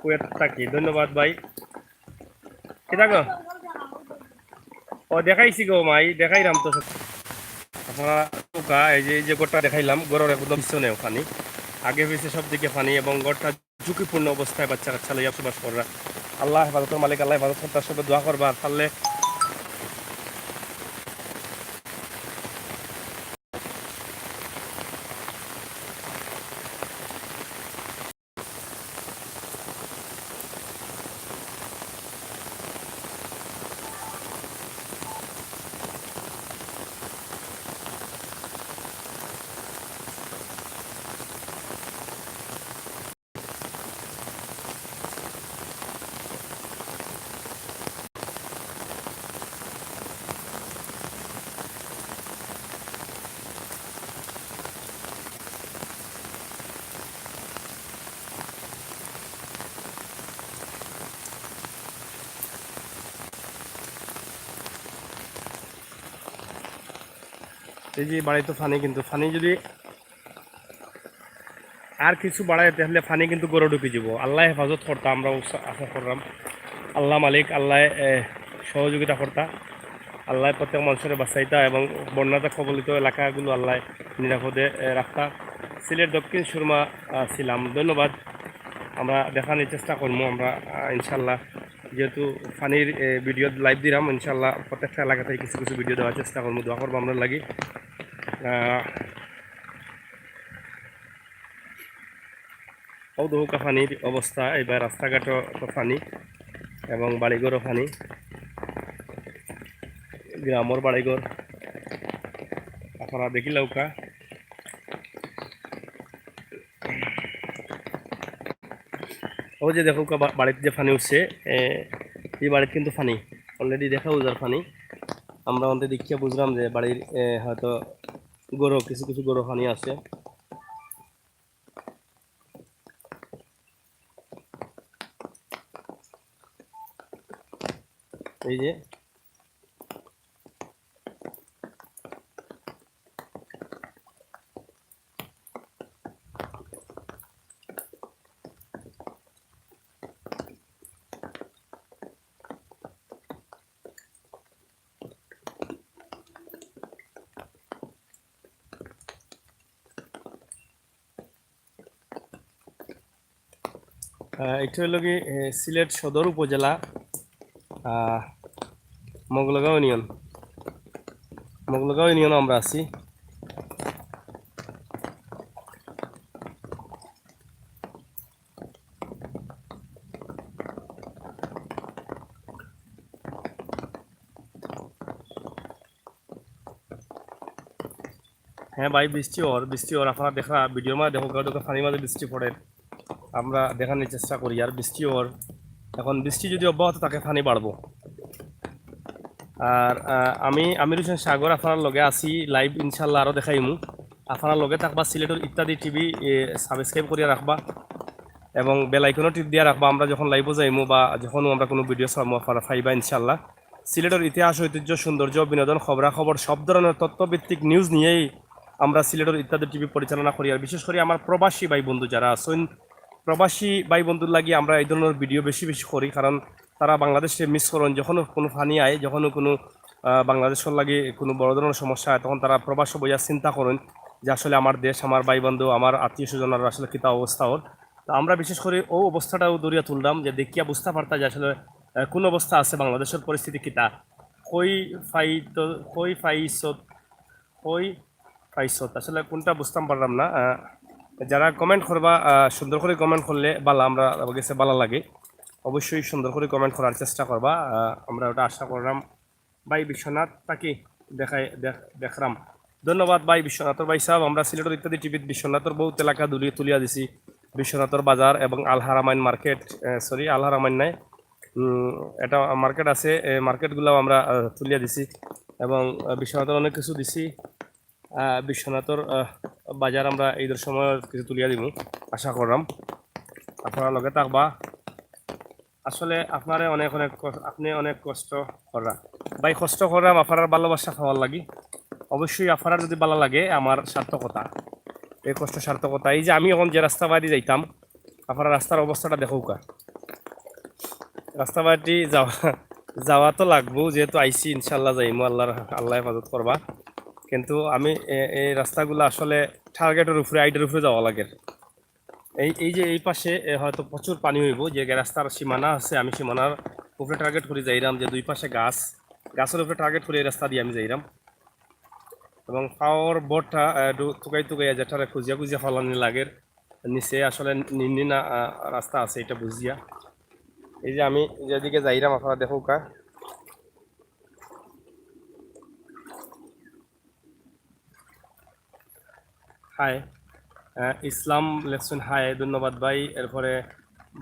কুয়েত থাকি। ধন্যবাদ ভাই। কিতা গো? ও, দেখাইছি গো মাই, দেখাইরাম তো। আপনারা দেখউক্কা, এই যে, এই যে ঘরটা দেখাইলাম, ঘরর একদম পিছনে পানি, আগে পিছে সব দিকে পানি এবং ঘরটা ঝুঁকিপূর্ণ অবস্থায় বাচ্চা কাচ্চা লইয়া বসবাস কররা। আল্লাহ হেফাজতর মালিক, আল্লাহ হেফাজত করতা, সবে দোয়া করবা। আর পারলে এই যে বাড়িত পানি, কিন্তু পানি যদি আর কিছু বাড়ায়, তাহলে পানি কিন্তু ঘরো ঢুকি যাব। আল্লায় হেফাজত করতা, আমরা আশা করলাম। আল্লাহ মালিক, আল্লায়, এ, সহযোগিতা করতা, আল্লায় প্রত্যেক মানুষরে বাঁচাইতা এবং বন্যাতে কবলিত এলাকাগুলো আল্লায় নিরাপদে, এ, রাখতা। সিলেট দক্ষিণ সুরমা, আ, ছিলাম। ধন্যবাদ। আমরা দেখানির চেষ্টা করমু আমরা, আ, ইনশাল্লাহ। যেহেতু পানির, এ, ভিডিও লাইভ দিলাম, ইনশাল্লাহ প্রত্যেকটা এলাকাতে কিছু কিছু ভিডিও দেওয়ার চেষ্টা করমু। দোয়া করবো আমরা লাগি। আ, অউ দেখউক্কা পানির অবস্থা, এইবার রাস্তাঘাটও তো পানি এবং বাড়িঘরও পানি, গ্রামর বাড়িঘর আপনারা দেখিলাউক্কা। অউ যে দেখউক্কা বা-, বাড়িত যে পানি উঠছে, এ, এই বাড়িত কিন্তু পানি already দেখা যার পানি। আমরা অন্তে দেখিয়া বুঝলাম যে বাড়ির, এ, হয়তো ঘরো কিছু কিছু ঘরো পানি আছে। এই যে আহ, এটা হইল কি, এ, সিলেট সদর উপজেলা, আহ, মগলগাঁও ইউনিয়ন, মগলগাঁও ইউনিয়ন আমরা আছি। হ্যাঁ ভাই, বৃষ্টি অর, বৃষ্টি অর। আপনারা দেখরা, ভিডিওর মাঝে দেখউক্কা, দেখউক্কা, পানির মাঝে বৃষ্টি পড়ের। আমরা দেখানির চেষ্টা করি, আর বৃষ্টি অর। এখন বৃষ্টি যদি অব্যাহত থাকে, পানি বাড়বো। আর, আহ, আমি আমির হোসেন সাগর, আপনারার লগে আছি, লাইভ ইনশাল্লাহ আরও দেখাইমু। আপনারা লগে থাকবা, সিলেটর ইত্যাদি টিভি, এ, সাবস্ক্রাইব করিয়া রাখবা এবং বেল আইকনও টিপ দিয়া রাখবা। আমরা যখন লাইভও যাইমু বা যখনও আমরা কোনো ভিডিও ছাড়মু, আপনারা পাইবা ইনশাল্লাহ। সিলেটর ইতিহাস, ঐতিহ্য, সৌন্দর্য, বিনোদন, খবরাখবর, সব ধরনের তথ্যভিত্তিক নিউজ নিয়েই আমরা সিলেটর ইত্যাদি টিভি পরিচালনা করি। আর বিশেষ করে আমার প্রবাসী ভাই বন্ধু যারা আছেন, প্রবাসী ভাই বন্ধুর লাগি আমরা এই ধরনের ভিডিও বেশি বেশি করি, কারণ তারা বাংলাদেশে মিস করেন। যখন কোনো পানি আয়, যখন কোনো, আহ, বাংলাদেশের লাগি কোনো বড় ধরনের সমস্যা হয়, তখন তারা প্রবাসে বইয়া চিন্তা করেন যে আসলে আমার দেশ, আমার ভাই বন্ধু, আমার আত্মীয় স্বজন আর আসলে কিতা অবস্থা ওর। তো আমরা বিশেষ করে ও অবস্থাটাও ধরিয়া তুললাম, যে দেখিয়া বুঝতে পারতা যে আসলে, আহ, কোন অবস্থা আছে বাংলাদেশের পরিস্থিতি কিতা। কই ফাইত, কই ফাইছত, কই ফাইছত, আসলে কোনটা বুঝতাম পারলাম না। আহ, যারা কমেন্ট করবা, আহ, সুন্দর করে কমেন্ট করলে বালা, আমরা গেছে বালা লাগে। অবশ্যই সুন্দর করে কমেন্ট করার চেষ্টা করবা, আহ, আমরা ওটা আশা করলাম। ভাই বিশ্বনাথ তাকি দেখাই, দেখ-, দেখরাম। ধন্যবাদ ভাই বিশ্বনাথর ভাই সাহেব। আমরা সিলেটর ইত্যাদি টিভিত বিশ্বনাথর বহুত এলাকা দুলি-, তুলিয়া দিছি। বিশ্বনাথর বাজার এবং আল হারামাইন মার্কেট, আহ, সরি, আল হারামাইন নাই, উম, এটা মার্কেট আছে, এই মার্কেটগুলাও আমরা, আহ, তুলিয়া দিছি এবং, আহ, বিশ্বনাথর অনেক কিছু দিছি। আহ, বিশ্বনাথর, আহ, বাজার আমরা ঈদর সময় কিছু তুলিয়া দিমু, আশা করলাম আপনারা লগে থাকবা। আসলে আপনারে অনেক অনেক কষ-, আপনি অনেক কষ্ট কররা। ভাই, কষ্ট কররাম আপনারার ভালোবাসা পাওয়ার লাগি। অবশ্যই আপনারার যদি ভালো লাগে, আমার সার্থকতা, এই কষ্ট সার্থকতা। এই যে আমি এখন যে রাস্তা বাদি যাইতাম, আপনারা রাস্তার অবস্থাটা দেখউক্কা। রাস্তা বাদি যাওয়া, যাওয়া তো লাগবো, যেহেতু আইছি, ইনশাল্লাহ যাইমু, আল্লাহর, আল্লাহ হেফাজত করবা। কিন্তু আমি এ-, এই রাস্তাগুলো আসলে টার্গেটের উপরে, আইডিয়ার উপরে যাওয়া লাগে। এই, এই যে এই পাশে, এ, হয়তো প্রচুর পানি হইব, যে রাস্তার সীমানা আছে, আমি সীমানার উপরে টার্গেট করে যাইরাম, যে দুই পাশে গাছ, গাছের উপরে টার্গেট করে এই রাস্তা দিয়ে আমি যাইরাম। এবং পাওর বোর্ডটা, এ, একটু তুকাই তুকাইয়া যেটারে খুঁজিয়া খুঁজিয়া ফালানি লাগের, নিচে আসলে নিন্নি না, আ, রাস্তা আছে, এটা বুঝিয়া। এই যে আমি যেদিকে যাইরাম, আপনারা দেখউক্কা। হাই, আহ, ইসলাম লেখছেন হাই, ধন্যবাদ ভাই। এরপরে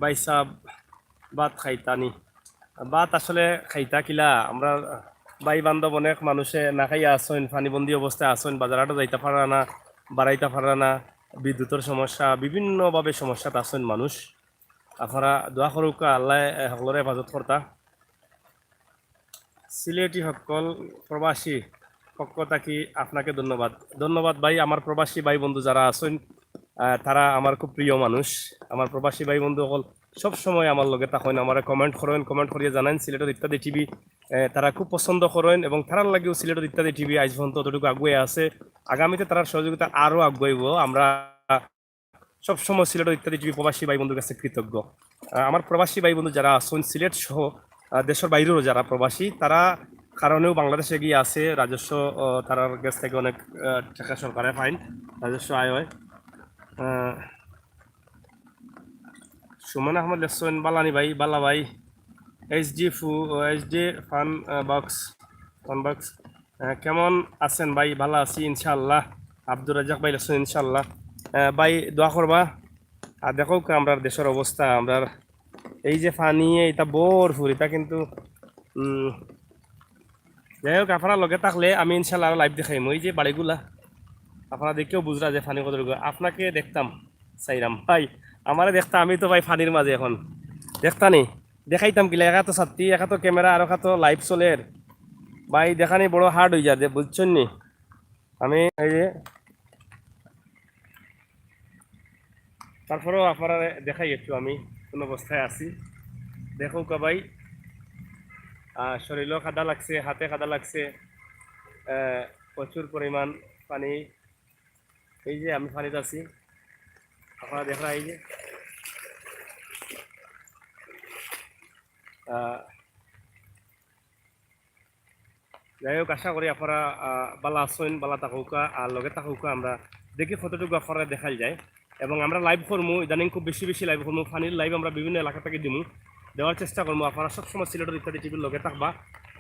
ভাই সাহেব, ভাত খাইতানি? ভাত আসলে খাইতা কিলা? আমরা ভাই বান্ধব অনেক মানুষে না খাইয়া আছইন, পানিবন্দী অবস্থায় আছইন, বাজার হাটও যাইতা পারা না, বাড়াইতা পারা না, বিদ্যুতের সমস্যা, বিভিন্নভাবে সমস্যাত আছইন মানুষ। আপনারা দোয়া করউক্কা, আল্লাহ, এ, সকলরে হেফাজত করতা। সিলেটি সকল প্রবাসী, পক্ষ থাকি আপনাকে ধন্যবাদ। ধন্যবাদ ভাই, আমার প্রবাসী ভাই বন্ধু যারা আছইন, আহ, তারা আমার খুব প্রিয় মানুষ। আমার প্রবাসী ভাই বন্ধু অকল সব সময় আমার লগে থাকইন, আমারে comment করইন, comment করিয়া জানাইন সিলেটর ইত্যাদি টিভি, আহ, তারা খুব পছন্দ করইন এবং তারার লাগিও সিলেটর ইত্যাদি টিভি আইজ পর্যন্ত অতটুকু আগুয়ে আছে। আগামীতে তারার সহযোগিতা আরও আগুয়াইব। আমরা সবসময় সিলেটর ইত্যাদি টিভি প্রবাসী ভাই বন্ধুর কাছে কৃতজ্ঞ। আহ, আমার প্রবাসী ভাই বন্ধু যারা আছইন সিলেট সহ, আহ, দেশের বাইরেও যারা প্রবাসী, তারা কারণেও বাংলাদেশে গিয়া আছে, রাজস্ব, আহ, তারার কাছ থেকে অনেক, আহ, টাকা সরকারে পাইন, রাজস্ব আয় হয়। আহ, সুমন আহমদ লেখছইন, "বালা নি ভাই, বালা ভাই।" এইচ ডি ফু-, এইচ ডি ফান, আহ, বক্স, ফান বক্স। আহ, কেমন আছেন ভাই? ভালা আছি ইনশাআল্লাহ। আব্দুর রাজ্জাক ভাই লেখছইন ইনশাআল্লাহ। আহ, ভাই দোয়া করবা। আর দেখউক্কা আমরার দেশের অবস্থা, আমরার এই যে পানি, এটা ভরপুর, এটা কিন্তু, উম, যাই হোক, আপনারা লগে থাকলে আমি ইনশাআল্লাহ আরো live দেখাইমু। এই যে বাড়িগুলা, আপনারা দেখিয়াও বুঝরা যে পানি কত দূর। আপনাকে দেখতাম, চাইরাম ভাই, আমারে দেখতা, আমি তো ভাই পানির মাঝে এখন। দেখতা নি? দেখাইতাম কিলা, একা তো ছাত্তি, একা তো camera, আর একা তো live চলের। ভাই, দেখানি বড় hard অই যায়, বুঝছইন নি? আমি এই যে, তারপরেও আপনারারে দেখাই একটু আমি কোন অবস্থায় আছি। দেখউক্কা ভাই, আহ, শরীরও কাদা লাগছে, হাতে কাদা লাগছে, আহ, প্রচুর পরিমাণ পানি। এই যে আমি পানিত আছি, আপনারা দেখরা এই যে, আহ, যাই হোক, আশা করি আপনারা, আহ, বালা আছইন, বালা থাকউক্কা, আর লগে থাকউক্কা। আমরা দেখি কতটুকু আপনারারে দেখাইল যায়। এবং আমরা live করমু, ইদানিং খুব বেশি বেশি live করমু, পানির live আমরা বিভিন্ন এলাকা থাকি দিমু, দেওয়ার চেষ্টা করমু। আপনারা সবসময় সিলেটর ইত্যাদি টিভির লগে থাকবা।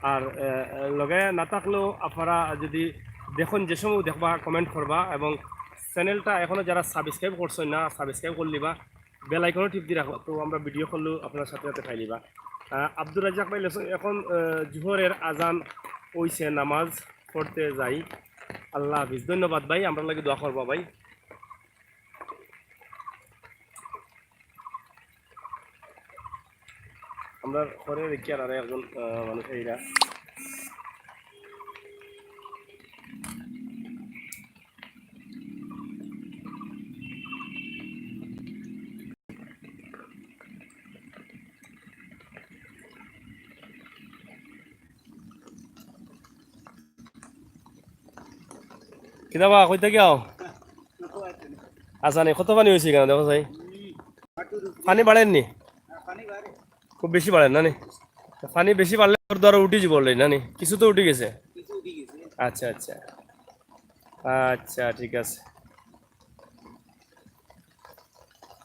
আর, আহ, লগে না থাকলেও আপনারা যদি দেখইন, যে সময় দেখবা, comment করবা। এবং channelটা এখনো যারা subscribe করছইন না, subscribe করিলিবা। Bell icon-ও টিপ দি রাখো, তো আমরা video করলেও আপনারা সাথে সাথে পাইলিবা। আহ, আব্দুর রাজ্জাক ভাই লেখছইন, এখন, আহ, জোহরের আজান অইছে, নামাজ পড়তে যাই, আল্লাহ হাফিজ। ধন্যবাদ ভাই, আমরার লাগি দোয়া করবা ভাই। আমরা পরে দেখি আর আরো একজন, আহ, মানুষ এইরা। কিতা বা, কই থাকি আও? আচ্ছা, নি, কত পানি অইছে কেনে দেখো চাই? পানি বাড়ের নি? খুব বেশি বাড়ের না নি? পানি বেশি বাড়লে ঘর দুয়ারও উঠি যিবো already না নি? কিছু তো উঠি গেছে। আচ্ছা, আচ্ছা। আচ্ছা, ঠিক আছে।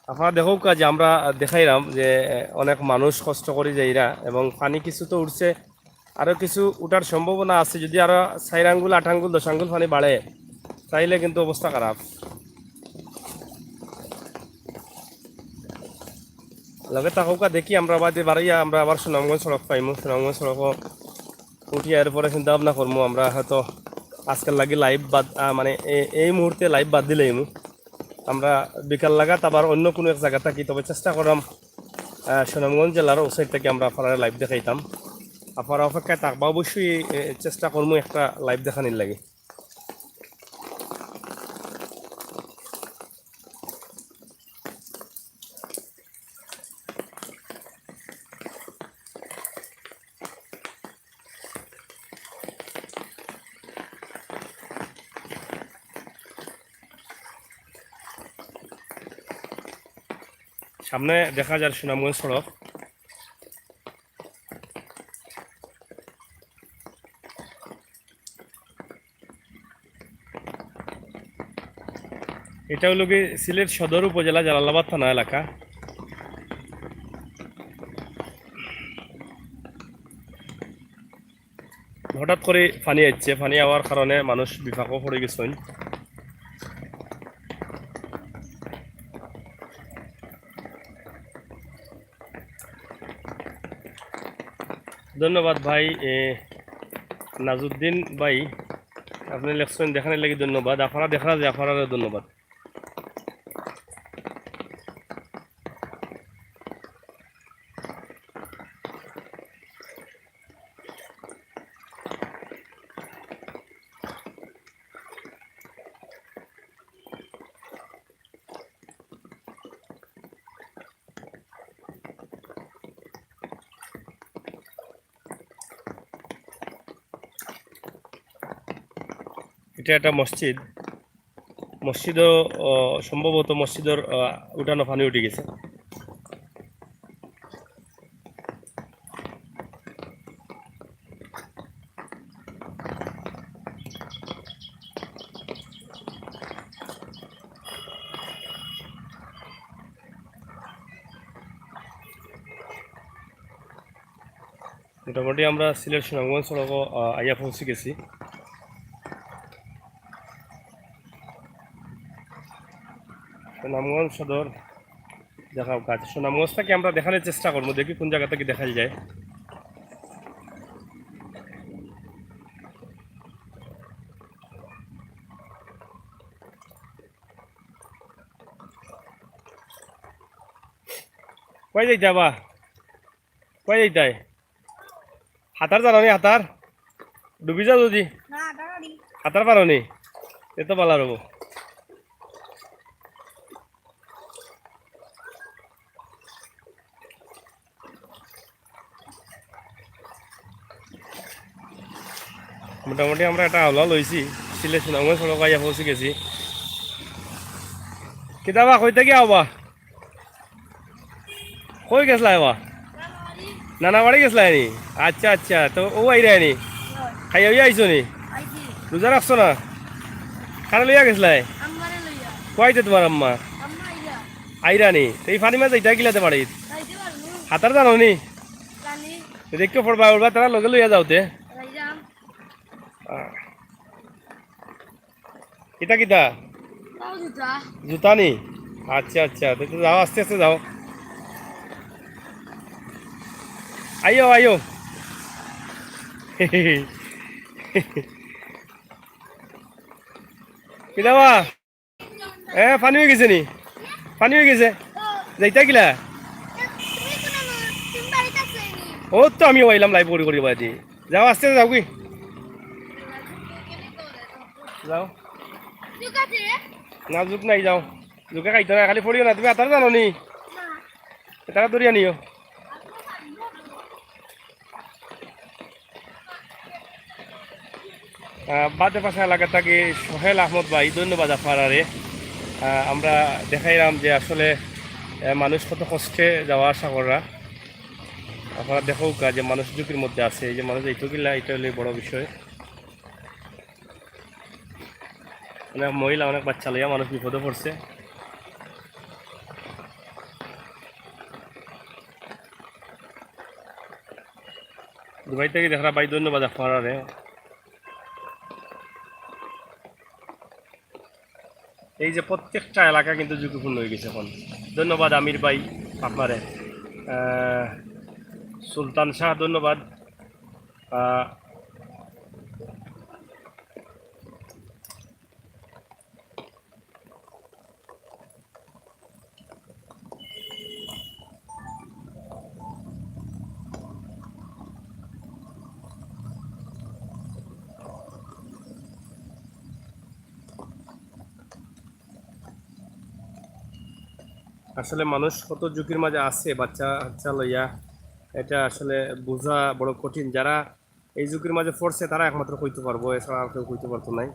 আপনারা দেখউক্কা যে আমরা দেখাইরাম যে অনেক মানুষ কষ্ট করি যাইরা এবং পানি কিছু তো উঠছে, আরো কিছু উঠার সম্ভাবনা আছে। যদি আরো চাইর আঙ্গুল, আট আঙ্গুল, দশ আঙ্গুল পানি বাড়ে, তাইলে কিন্তু অবস্থা খারাপ। লগে থাকউক্কা, দেখি আমরা বাদে বাড়াইয়া আমরা আবার সুনামগঞ্জ সড়ক পাইমু। সুনামগঞ্জ সড়কও উঠি, এরপরে চিন্তা ভাবনা করমু। আমরা হয়তো আজকের লাগি live বাদ, আহ, মানে এ-, এই মুহূর্তে live বাদ দিলাইমু। আমরা বিকাল লাগাত আবার অন্য কোনো এক জাগা থাকি, তবে চেষ্টা কররাম, আহ, সুনামগঞ্জ জেলার ও side থাকি আমরা আপনারারে live দেখাইতাম। আপনারা অপেক্ষায় থাকবা, অবশ্যই, এ, চেষ্টা করমু একটা live দেখানির লাগি। সামনে দেখা যার সুনামগঞ্জ সড়ক। এটা অইলো গি সিলেট সদর উপজেলা, জালালাবাদ থানা এলাকা। হঠাৎ করি পানি আইছে, পানি আওয়ার কারণে মানুষ বিপাকও পড়ি গেছইন। ধন্যবাদ ভাই, এ, নাজউদ্দিন ভাই, আপনে লেখছইন দেখানির লাগি ধন্যবাদ। আপনারা দেখরা যে আপনারারেও ধন্যবাদ। এটা একটা মসজিদ। মসজিদও, আহ, সম্ভবত মসজিদর, আহ, উঠানো পানি উঠি গেছে। মোটামুটি আমরা সিলেট সুনামগঞ্জ সড়কও, আহ, আইয়া পৌঁছি গেছি। সুনামগঞ্জ সদর দেখা কাজ। সুনামগঞ্জ থাকি আমরা দেখানোর চেষ্টা করবো, দেখি কোন জায়গা থাকি দেখা যায়। কই যাইতা বা? কই যাইতায়? হাতার জানো নি, হাতার? ডুবি যাও যদি। না, হাতার পারি। হাতার পারো নি? এ তো বালা রবো। মোটামুটি আমরা একটা আওলা লইছি, সিলেট সুনামগঞ্জ সড়ক আইয়া পৌঁছি গেছি। কিতাবা কই থাকি আওবা? কই গেছলা এবার? নানা বাড়ি গেছলা নি? আচ্ছা, আচ্ছা, তো ও আইরা নি? খাইয়া হইয়া আইছো নি? রোজা রাখছো না? কারে লইয়া গেছলা? আম্মারে লইয়া। কই আইছে তোমার আম্মা? আম্মা আইরা। আইরা নি? তো এই পানি মাঝে যাইতা কিলাতে বাড়িত? যাইতে পারবো। হাতার জানো নি? জানি। তো দেখো পড়বা উড়বা, তারা লগে লইয়া যাও তে। যাইতাম। আহ। কিতা কিতা? তাও জুতা। জুতা নি? আচ্ছা, আচ্ছা, তো, তো যাও, আস্তে আস্তে যাও। আইও, আইও। কিতা বা? এ, পানি হয়ে গেছে নি? পানি হয়ে গেছে? যাইতা কিলা? ও তো আমিও আইলাম লাইভ করি করি বাজি। যাও, আস্তে আস্তে যাও কি? যাও। না, জুক নাই, যাও। জুকে খাইতো না, খালি পড়িও না। তুমি আতার জানো নি? তারা দরিয়া নিও। আহ, বাদে পাশে এলাকা থাকি সোহেল আহমদ ভাই, ধন্যবাদ আপনারারে। আহ, আমরা দেখাইলাম যে আসলে, আহ, মানুষ কত কষ্টে যাওয়া আসা করা। আপনারা দেখউক্কা যে মানুষ ঝুঁকির মধ্যে আছে, এই যে মানুষ এইটুকিলা, এটা হলো বড় বিষয়। অনেক মহিলা, অনেক বাচ্চা লইয়া মানুষ বিপদে পড়ছে। দুবাই থাকি দেখরা ভাই, ধন্যবাদ আপনারারে। এই যে প্রত্যেকটা এলাকা কিন্তু ঝুঁকিপূর্ণ হয়ে গেছে এখন। ধন্যবাদ আমির ভাই আপনারে। আহ, সুলতান শাহ, ধন্যবাদ। আহ, আসলে মানুষ কত ঝুঁকির মাঝে আছে, বাচ্চা কাচ্চা লইয়া, এটা আসলে বোঝা বড় কঠিন। যারা এই ঝুঁকির মাঝে পড়ছে, তারা একমাত্র কইতে পারবো, এছাড়া আর কেউ কইতে পারতো নাই।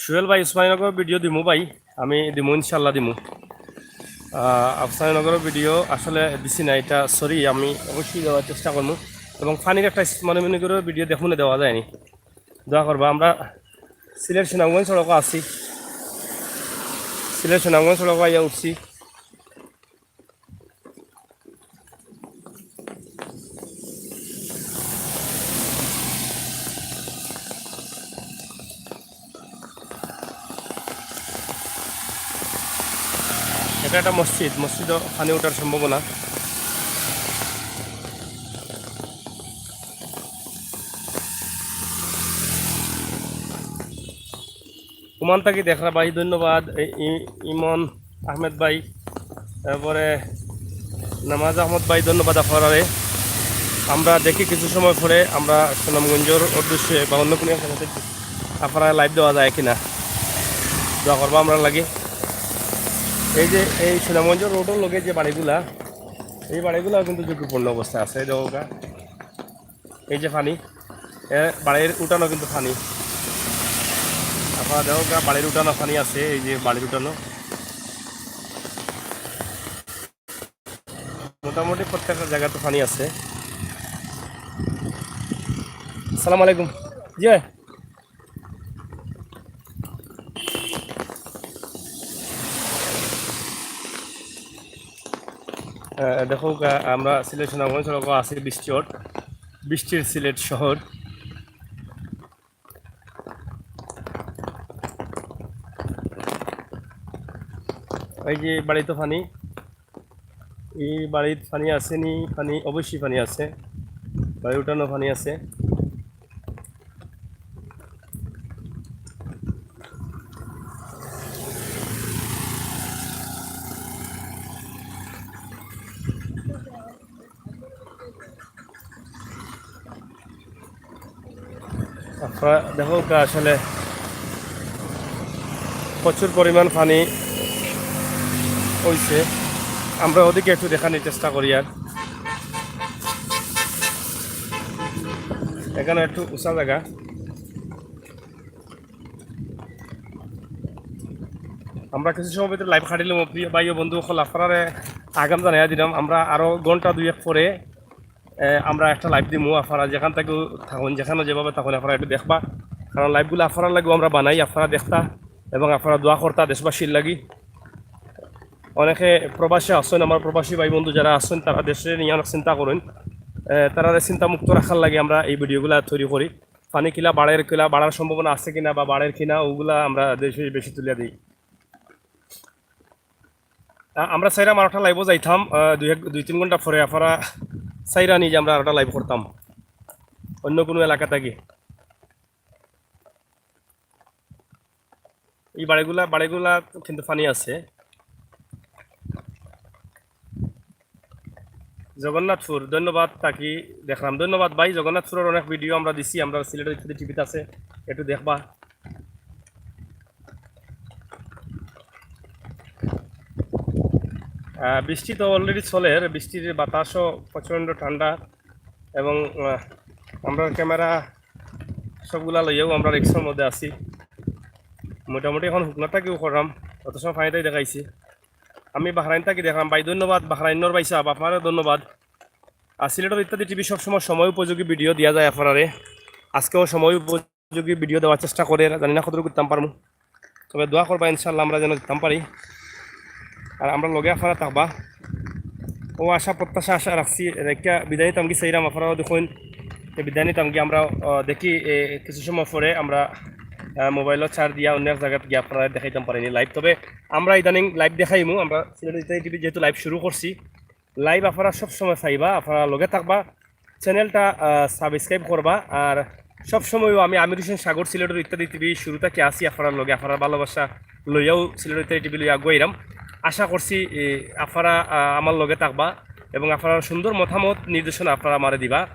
সোহেল ভাই, উসমানীনগর ভিডিও দিমু ভাই, আমি দিমু, ইনশাল্লাহ দিমু। আহ, উসমানীনগরের ভিডিও আসলে দিছি না, এটা সরি, আমি অবশ্যই দেওয়ার চেষ্টা করবো। এবং পানির একটা মনে মনে করে ভিডিও দেখুন, দেওয়া যায়নি, দোয়া করবা। আমরা সিলেট সুনামগঞ্জ সড়কও আছি, সিলেট সুনামগঞ্জ সড়কও আইয়া উঠছি। এটা একটা মসজিদ, মসজিদও পানি ওঠার সম্ভাবনা। ওমান থাকি দেখরা ভাই, ধন্যবাদ। এই ই-, ইমন আহমেদ ভাই, তারপরে নামাজ আহমদ ভাই, ধন্যবাদ আপনারারে। আমরা দেখি কিছু সময় পরে আমরা সুনামগঞ্জর উদ্দেশ্যে বা অন্য কোনো একটা জায়গাতে আপনারা লাইভ দেওয়া যায় কিনা, দোয়া করবা আমরার লাগি। এই যে এই সুনামগঞ্জ রোডর লগে যে বাড়িগুলা, এই বাড়িগুলা কিন্তু ঝুঁকিপূর্ণ অবস্থায় আছে। এই দেখো গা, এই যে পানি, এ, বাড়ির উঠানো কিন্তু পানি। আপনারা দেখো গা, বাড়ির উঠানো পানি আছে, এই যে বাড়ির উঠানো। মোটামুটি প্রত্যেকটা জায়গাতে পানি আছে। আসসালামু আলাইকুম। জি ভাই। আহ, দেখো, আহ, আমরা সিলেট সুনামগঞ্জ সড়কো আছি, বৃষ্টি ওর, বৃষ্টির সিলেট শহর। এই যে বাড়িত পানি, এই বাড়িত পানি আছে নি? পানি, অবশ্যই পানি আছে, বাড়ির উঠানো পানি আছে। আপনারা দেখো গা, আসলে প্রচুর পরিমাণ পানি হইছে। আমরা ওদিকে একটু দেখানোর চেষ্টা করি। আর এখানে একটু উঁচা জায়গা। আমরা কিছু সময় ভিতরে লাইভ খাটিলাম, প্রিয় ভাই ও বন্ধু অকল, আপনারারে আগাম জানাইয়া দিলাম। আমরা আরো ঘন্টা দুই এক পরে, এ, আমরা একটা লাইভ দিমু। আপনারা যেখান থাকি থাকইন, যেখানো যেভাবে থাকইন, আপনারা একটু দেখবা, কারণ লাইভগুলা আপনারার লাগিও আমরা বানাই, আপনারা দেখতা এবং আপনারা দোয়া করতা দেশবাসীর লাগি। অনেকে প্রবাসে আছইন, আমার প্রবাসী ভাই বন্ধু যারা আছইন, তারা দেশরে নিয়া অনেক চিন্তা করইন। এ, তারারে চিন্তামুক্ত রাখার লাগি আমরা এই ভিডিওগুলা তৈরি করি। পানি কিলা বাড়ের, কিলা বাড়ার সম্ভাবনা আছে কিনা বা বাড়ের কিনা, ওগুলা আমরা দেশে বেশি তুলিয়া দেই। আ-, আমরা চাইরাম আরোটা লাইভও যাইতাম, আ, দুই এক, দুই তিন ঘন্টা পরে আপনারা চাইরা নি যে আমরা আরোটা লাইভ করতাম অন্য কোনো এলাকা থাকি। এই বাড়িগুলা, বাড়িগুলা কিন্তু পানি আছে। জগন্নাথপুর, ধন্যবাদ থাকি দেখলাম। ধন্যবাদ ভাই, জগন্নাথপুরের অনেক ভিডিও আমরা দিছি, আমরা সিলেটের ইত্যাদি টিভিতে আছে, একটু দেখবা। আহ, বৃষ্টি তো অলরেডি চলের, বৃষ্টির বাতাসও প্রচণ্ড ঠান্ডা এবং, আহ, আমরা ক্যামেরা সবগুলা লইয়াও আমরা রিক্সার মধ্যে আছি। মোটামুটি এখন হুকনা থাকিও করলাম, অত সময় পানিটাই দেখাইছি। আমি বাহরাইন থাকি দেখলাম ভাই, ধন্যবাদ বাহরাইনর ভাই সাহেব, আপনারও ধন্যবাদ। আর সিলেটের ইত্যাদি টিভি সবসময় সময় উপযোগী ভিডিও দিয়া যায় আপনারারে। আজকেও সময় উপযোগী ভিডিও দেওয়ার চেষ্টা করে, জানি না কতটুকু করতাম পারমু, তবে দোয়া করবা ইনশাআল্লাহ আমরা যেন দিতাম পারি। আর আমরা লগে আপনারা থাকবা, ও আশা প্রত্যাশা আশা রাখছি। রেখা বিদায় নিতাম কি সেইরাম আপনারাও দেখইন, তো বিদায় নিতাম কি আমরা, আহ, দেখি, এ, কিছু সময় পরে আমরা, আহ, মোবাইলও চার্জ দিয়া অন্য এক জায়গাত গিয়া আপনারা দেখাইতাম পারিনি লাইভ। তবে আমরা ইদানিং লাইভ দেখাইমু, আমরা সিলেট ইত্যাদি টিভি যেহেতু লাইভ শুরু করছি, লাইভ আপনারা সব সময় চাইবা, আপনারা লগে থাকবা। চ্যানেলটা, আহ, সাবস্ক্রাইব করবা। আর সব সময়ও আমি আমির হোসেন সাগর সিলেটের ইত্যাদি টিভি শুরু থাকি আছি আপনারার লগে, আপনারার ভালোবাসা লইয়াও সিলেটের ইত্যাদি টিভি লইয়া আগুয়াইরাম। আশা করছি, এ, আপনারা, আহ, আমার লগে থাকবা এবং আপনারার সুন্দর মতামত নির্দেশনা আপনারা আমারে দিবা।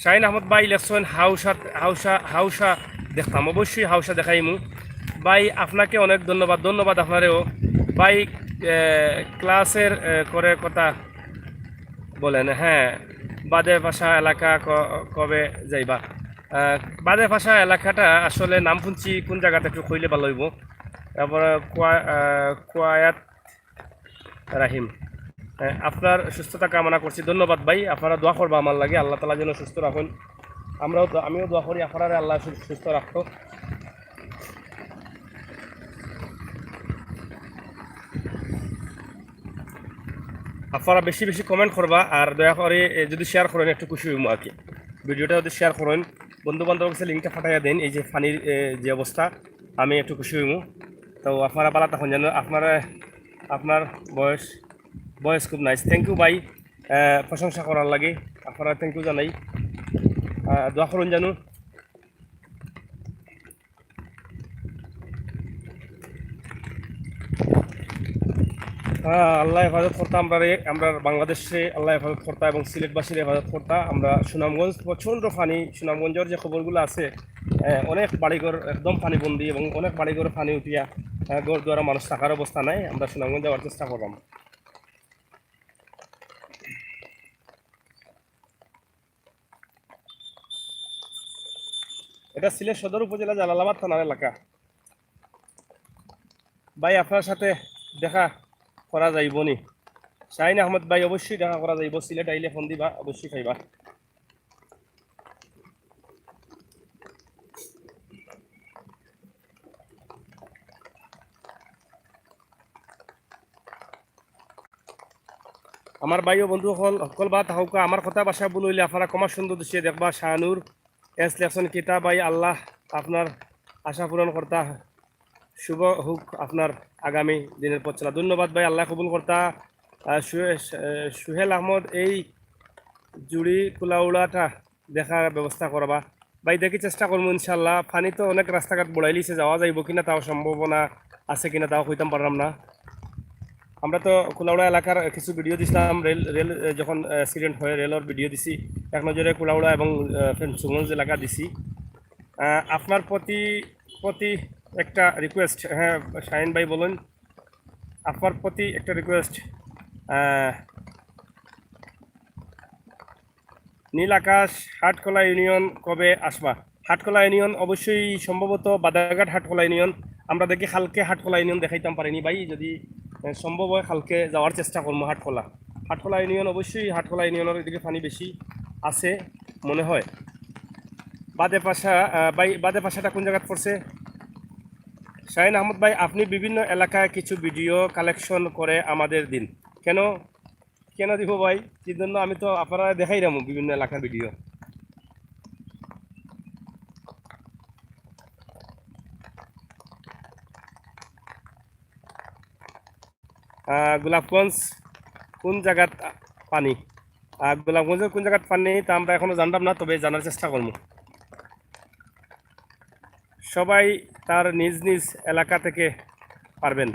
শাহিন আহমদ ভাই লেখছেন হাউসা, হাউসা, হাউসা দেখতাম, অবশ্যই হাউসা দেখাইমু। ভাই আপনাকে অনেক ধন্যবাদ, ধন্যবাদ আপনারেও। ভাই, এ, ক্লাসের, এ, করে কথা বলেন, হ্যাঁ, বাদে ভাষা এলাকা ক-, কবে যাইবা? আহ, বাদে ভাষা এলাকাটা আসলে নাম শুনছি কোন জায়গাতে, একটু কইলে ভালো হইব। তারপরে কুয়া-, আহ, কুয়ায়াত রাহিম, আহ, আপনার সুস্থতা কামনা করছি। ধন্যবাদ ভাই, আপনারা দোয়া করবা আমার লাগি, আল্লাহ তাআলা যেন সুস্থ রাখুন। আমরাও দো-, আমিও দোয়া করি আপনারারে আল্লাহ সু-, সুস্থ রাখতো। আপনারা বেশি বেশি কমেন্ট করবা, আর দয়া করে, এ, যদি শেয়ার করেন একটু খুশি হইমু আর কি। ভিডিওটা যদি শেয়ার করেন, বন্ধু বান্ধব কাছে লিঙ্কটা পাঠাইয়া দেন, এই যে পানির, এ, যে অবস্থা, আমি একটু খুশি হইমু। তো আপনারা ভালো থাকুন, যেন আপনারা, আপনার বয়স, বয়স খুব নাইস। থ্যাংক ইউ ভাই, আহ, প্রশংসা করার লাগি আপনারা থ্যাংক ইউ জানাই। আহ, দোয়া করুন জানু। হ্যাঁ, আল্লাহ হেফাজত করতা আমরারে, আমরা বাংলাদেশে আল্লাহ হেফাজত করতা এবং সিলেটবাসীর হেফাজত করতা। আমরা সুনামগঞ্জ প্রচণ্ড পানি, সুনামগঞ্জর যে খবরগুলো আছে, আহ, অনেক বাড়িঘর একদম পানিবন্দি এবং অনেক বাড়িঘর পানি উঠিয়া, আহ, ঘর দুয়ারো মানুষ থাকার অবস্থা নাই। আমরা সুনামগঞ্জ যাওয়ার চেষ্টা করলাম। এটা সিলেট সদর উপজেলা জালালাবাদ থানার এলাকা। ভাই, আপনার সাথে দেখা করা যাইব নি? শাহিন আহমদ ভাই, অবশ্যই দেখা করা যাইব। সিলেট আইলে ফোন দিবা, অবশ্যই পাইবা। আমার ভাই ও বন্ধু অকল, অকল বালা থাকউক্কা। আমার কথা ভাষা ভুল অইলে আপনারা ক্ষমা সুন্দর দৃষ্টিতে দেখবা। শাহানুর এস লেখছইন, কিতা ভাই, আল্লাহ আপনার আশা পূরণ করতা, শুভ হোক আপনার আগামী দিনের পথ চলা। ধন্যবাদ ভাই, আল্লাহ কবুল করতা। আহ, সুহে-, আহ, সুহেল আহমদ, এই জুড়ি কুলাউড়াটা দেখার ব্যবস্থা করবা। ভাই, দেখি চেষ্টা করমু ইনশাআল্লাহ। পানি তো অনেক রাস্তাঘাট বড়াইলিছে, যাওয়া যাইব কিনা তাও সম্ভাবনা আছে কিনা তাও কইতাম পারলাম না। আমরা তো কুলাউড়া এলাকার কিছু ভিডিও দিছিলাম, রেল, রেল, এ, যখন, এ, অ্যাক্সিডেন্ট হয়, রেলর ভিডিও দিছি, এক নজরে কুলাউড়া এবং, এ, ফেঞ্চুগঞ্জ এলাকা দিছি। আহ, আপনার প্রতি, প্রতি একটা রিকোয়েস্ট, হ্যাঁ, শাহিন ভাই বলুন। আপনার প্রতি একটা রিকোয়েস্ট, আহ, নীল আকাশ, হাটখোলা ইউনিয়ন কবে আসবা? হাটখোলা ইউনিয়ন অবশ্যই সম্ভবত বাদারঘাট হাটখোলা ইউনিয়ন, আমরা দেখি কালকে হাটখোলা ইউনিয়ন দেখাইতাম পারিনি ভাই, যদি, আহ, সম্ভব হয় কালকে যাওয়ার চেষ্টা করমু হাটখোলা। হাটখোলা ইউনিয়ন অবশ্যই, হাটখোলা ইউনিয়নের এদিকে পানি বেশি আছে মনে হয়। বাদে পাশা, আহ, ভাই, বাদে পাশাটা কোন জায়গাত পড়ছে? শাহিন আহমদ ভাই, আপনি বিভিন্ন এলাকায় কিছু ভিডিও কালেকশন করে আমাদের দিন। কেন, কেন দিব ভাই? কি জন্য? আমি তো আপনারা দেখাইরাম বিভিন্ন এলাকার ভিডিও। আহ, গোলাপগঞ্জ কোন জাগাত পানি? আহ, গোলাপগঞ্জর কোন জাগাত পানি তা আমরা এখনো জানলাম না, তবে জানার চেষ্টা করমু। সবাই তার নিজ নিজ এলাকা থেকে পারবেন।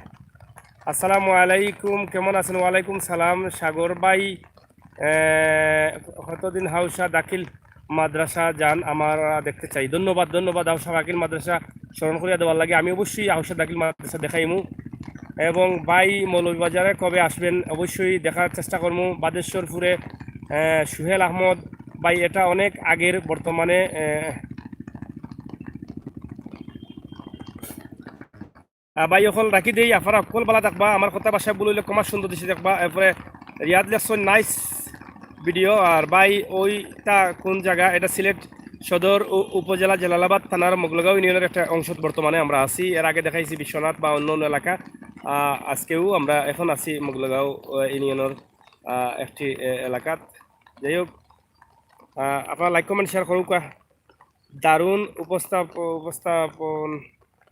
আসসালামু আলাইকুম, কেমন আছেন? ওয়ালাইকুম সালাম সাগর ভাই। আহ, কতদিন হাউশা দাখিল মাদ্রাসা যান, আমরা দেখতে চাই। ধন্যবাদ, ধন্যবাদ হাউশা দাখিল মাদ্রাসা স্মরণ করিয়া দেওয়ার লাগি। আমি অবশ্যই হাউশা দাখিল মাদ্রাসা দেখাইমু। এবং ভাই মৌলভীবাজারে কবে আসবেন? অবশ্যই দেখার চেষ্টা করমু। বাদেশ্বরপুরে, আহ, সুহেল আহমদ ভাই, এটা অনেক আগের, বর্তমানে, আহ, আহ, ভাই অকল রাখি দেই, আপনারা অকল বালা থাকবা। আমার কথা ভাষা ভুল অইলে ক্ষমা সুন্দর দৃষ্টিতে দেখবা। এরপরে রিয়াদ লেখছইন, নাইস ভিডিও। আর ভাই, ওইটা কোন জাগা? এটা সিলেট সদর উ-, উপজেলা জালালাবাদ থানার মগলগাঁও ইউনিয়নের একটা অংশ বর্তমানে আমরা আছি। এর আগে দেখাইছি বিশ্বনাথ বা অন্য অন্য এলাকা। আহ, আজকেও আমরা এখন আছি মগলগাঁও, আহ, ইউনিয়নের, আহ, একটি, আহ, এলাকাত। যাই হোক, আহ, আপনারা লাইক কমেন্ট শেয়ার করুকা। দারুণ উপস্থাপ-, উপস্থাপন।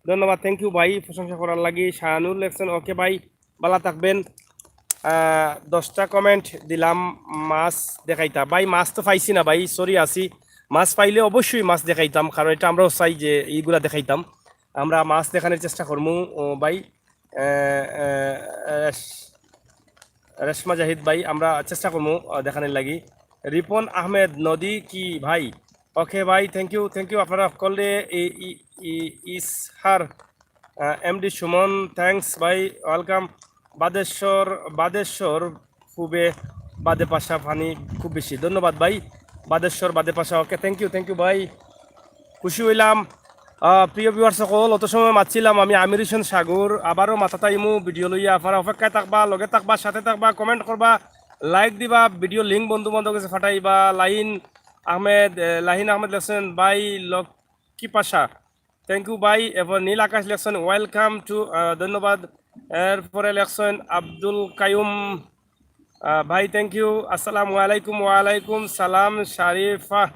ধন্যবাদ, থ্যাংক ইউ ভাই, প্রশংসা করার লাগি। শাহানুর লেখছইন, ওকে ভাই, বালা থাকবেন। আহ, দশটা কমেন্ট দিলাম, মাছ দেখাইতা। ভাই, মাছ তো পাইছি না ভাই, সরি আছি। মাছ পাইলে অবশ্যই মাছ দেখাইতাম, কারণ এটা আমরাও চাই যে এইগুলা দেখাইতাম। আমরা মাছ দেখানোর চেষ্টা করমু, ও ভাই। আহ, আহ, রেশ-, রেশমা জাহিদ ভাই, আমরা চেষ্টা করমু, আহ, দেখানোর লাগি। রিপন আহমেদ, নদী কি ভাই? ওকে ভাই, থ্যাংক ইউ, থ্যাংক ইউ। আপনারা সকলে ই-, ই-, ই-, ইসহার, আহ, এমডি সুমন, থ্যাংকস ভাই, ওয়েলকাম। বাদেশ্বর, বাদেশ্বর খুবে বাদে পাশা পানি খুব বেশি। ধন্যবাদ ভাই, বাদেশ্বর বাদে পাশা। Okay, thank you, thank you ভাই, খুশি হইলাম। আহ, প্রিয় ভিউয়ার্স সকল, অত সময় মাতছিলাম আমি আমির হোসেন সাগর, আবারও মাতাত আইমু ভিডিও লইয়া। আপনারা অপেক্ষায় থাকবা, লগে থাকবা, সাথে থাকবা, কমেন্ট করবা, লাইক দিবা, ভিডিও লিংক বন্ধু বান্ধব গেছে ফাটাইবা। লাইন আহমেদ, এ, লাহিন আহমেদ লেখছইন, ভাই লক্ষ্মী পাশা, থ্যাংক ইউ ভাই। এরপর নীল আকাশ লেখছইন, ওয়েলকাম টু, আহ, ধন্যবাদ। এরপরে লেখছইন আব্দুল কায়ুম, আহ, ভাই থ্যাংক ইউ। আসসালামু আলাইকুম। ওয়ালাইকুম সালাম শারিফা,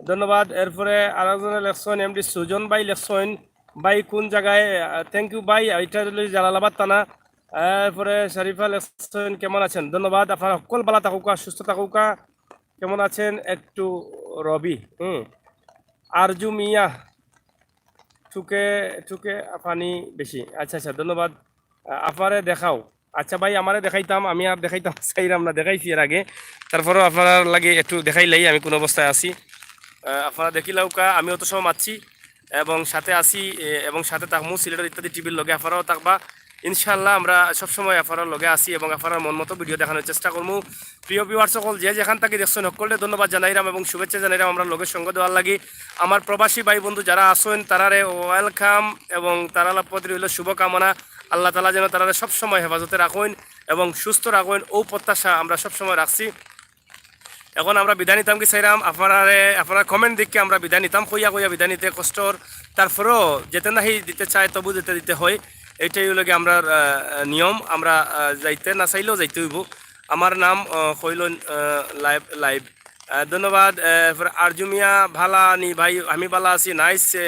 ধন্যবাদ। এরপরে আরেকজনে লেখছইন, এমডি সুজন ভাই লেখছইন, ভাই কোন জাগায়? আহ, থ্যাংক ইউ ভাই, এটা হলো জালালাবাদ থানা। এরপরে শারিফা লেখছইন, কেমন আছেন? ধন্যবাদ। আপনারা সকল বালা থাকুকা, সুস্থ থাকুকা। কেমন আছেন একটু রবি? হুম। আরজু মিয়া, ঠুকে ঠুকে পানি বেশি। আচ্ছা, আচ্ছা, ধন্যবাদ। আহ, আফারে দেখাও। আচ্ছা ভাই, আমারে দেখাইতাম, আমি আর দেখাইতাম চাইরাম না, দেখাইছি এর আগে। তারপরেও আপনারার লাগি একটু দেখাইলাই আমি কোন অবস্থায় আছি। আহ, আপনারা দেখিলাউক্কা, আমি অত সময় মাতছি এবং সাথে আছি, এ, এবং সাথে থাকমু সিলেটের ইত্যাদি টিভির লগে। আপনারাও থাকবা ইনশাআল্লাহ। আমরা সবসময় আপনারার লগে আছি এবং আপনারার মন মতো ভিডিও দেখানোর চেষ্টা করমু। প্রিয় ভিউয়ার্স সকল, যে যেখান থাকি দেখছইন, সকলরে ধন্যবাদ জানাইরাম এবং শুভেচ্ছা জানাইরাম আমরার লগে সঙ্গ দেওয়ার লাগি। আমার প্রবাসী ভাই বন্ধু যারা আছইন, তারারে ওয়েলকাম এবং তারার প্রতি রইল শুভকামনা। আল্লাহ তাআলা যেন তারারে সবসময় হেফাজতে রাখইন এবং সুস্থ রাখইন, ও প্রত্যাশা আমরা সবসময় রাখছি। এখন আমরা বিদায় নিতাম কি চাইরাম, আপনারারে, আপনারা কমেন্ট দেখে আমরা বিদায় নিতাম, কইয়া কইয়া বিদায় নিতে কষ্টর। তারপরেও যেতে নাহি দিতে চায়, তবু যেতে দিতে হয়, এইটাই হলো কি আমরার, আহ, নিয়ম। আমরা, আহ, যাইতে না চাইলেও যাইতে হইব। আমার নাম, আহ, কইল, আহ, লাইভ, লাইভ। আহ, ধন্যবাদ। আহ, এরপরে আরজু মিয়া, ভালা নি ভাই? আমি ভালা আছি। নাইস। আহ,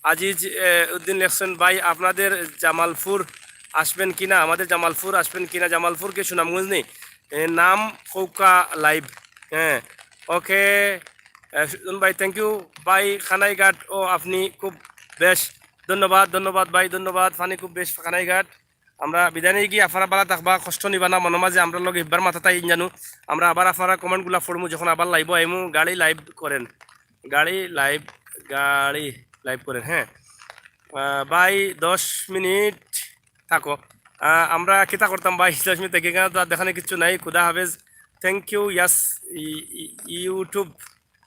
আজিজ, আহ, উদ্দিন লেখছেন, ভাই আপনাদের জামালপুর আসবেন কিনা? আমাদের জামালপুর আসবেন কিনা? জামালপুর কি সুনামগঞ্জ নি? এ, নাম কউক্কা লাইভ। হ্যাঁ, ওকে। আহ, সুজন ভাই, থ্যাংক ইউ। ভাই কানাইঘাট, ও আপনি খুব বেশ। ধন্যবাদ, ধন্যবাদ ভাই, ধন্যবাদ। ফানি খুব বেশ কানাইঘাট। আমরা বিদায় নেই কি, আপনারা ভালা থাকবা, কষ্ট নিবা না মনো মাঝে। আমরার লগে ইবার মাতাত আইন জানু। আমরা আবার আপনারার কমেন্টগুলা পড়মু যখন আবার লাইভও আইমু। গাড়ি লাইভ করেন, গাড়ি লাইভ, গাড়ি লাইভ করেন। হ্যাঁ, আহ, ভাই দশ মিনিট থাকো। আহ, আমরা কিতা করতাম ভাই, দশ মিনিট থেকে এখানে তো আর দেখানোর কিচ্ছু নাই। খুদা হাফেজ। Thank you. ইয়াস, YouTube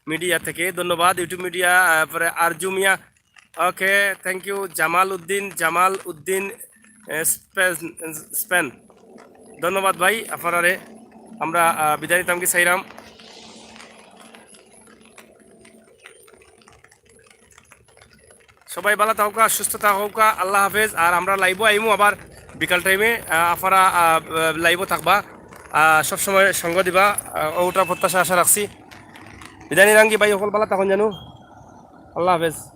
মিডিয়া থেকে ধন্যবাদ। YouTube মিডিয়া, আহ, পরে Arju Miah. Okay, thank you. Jamal Uddin, Jamal Uddin, আহ, স্পেন, স্পেন। ধন্যবাদ ভাই আপনারারে। আমরা, আহ, বিদায় নিতাম কি চাইরাম। সবাই ভালা থাকউক্কা, সুস্থ থাকউক্কা, আল্লাহ হাফেজ। আর আমরা লাইভও আইমু আবার বিকাল টাইমে। আহ, আপনারা, আহ, লাইভও থাকবা, আহ, সবসময় সঙ্গ দিবা, আহ, ওটা প্রত্যাশা আশা রাখছি। বিদায় নিরাম কি ভাই, সকল ভালা থাকইন জানু। আল্লাহ হাফেজ।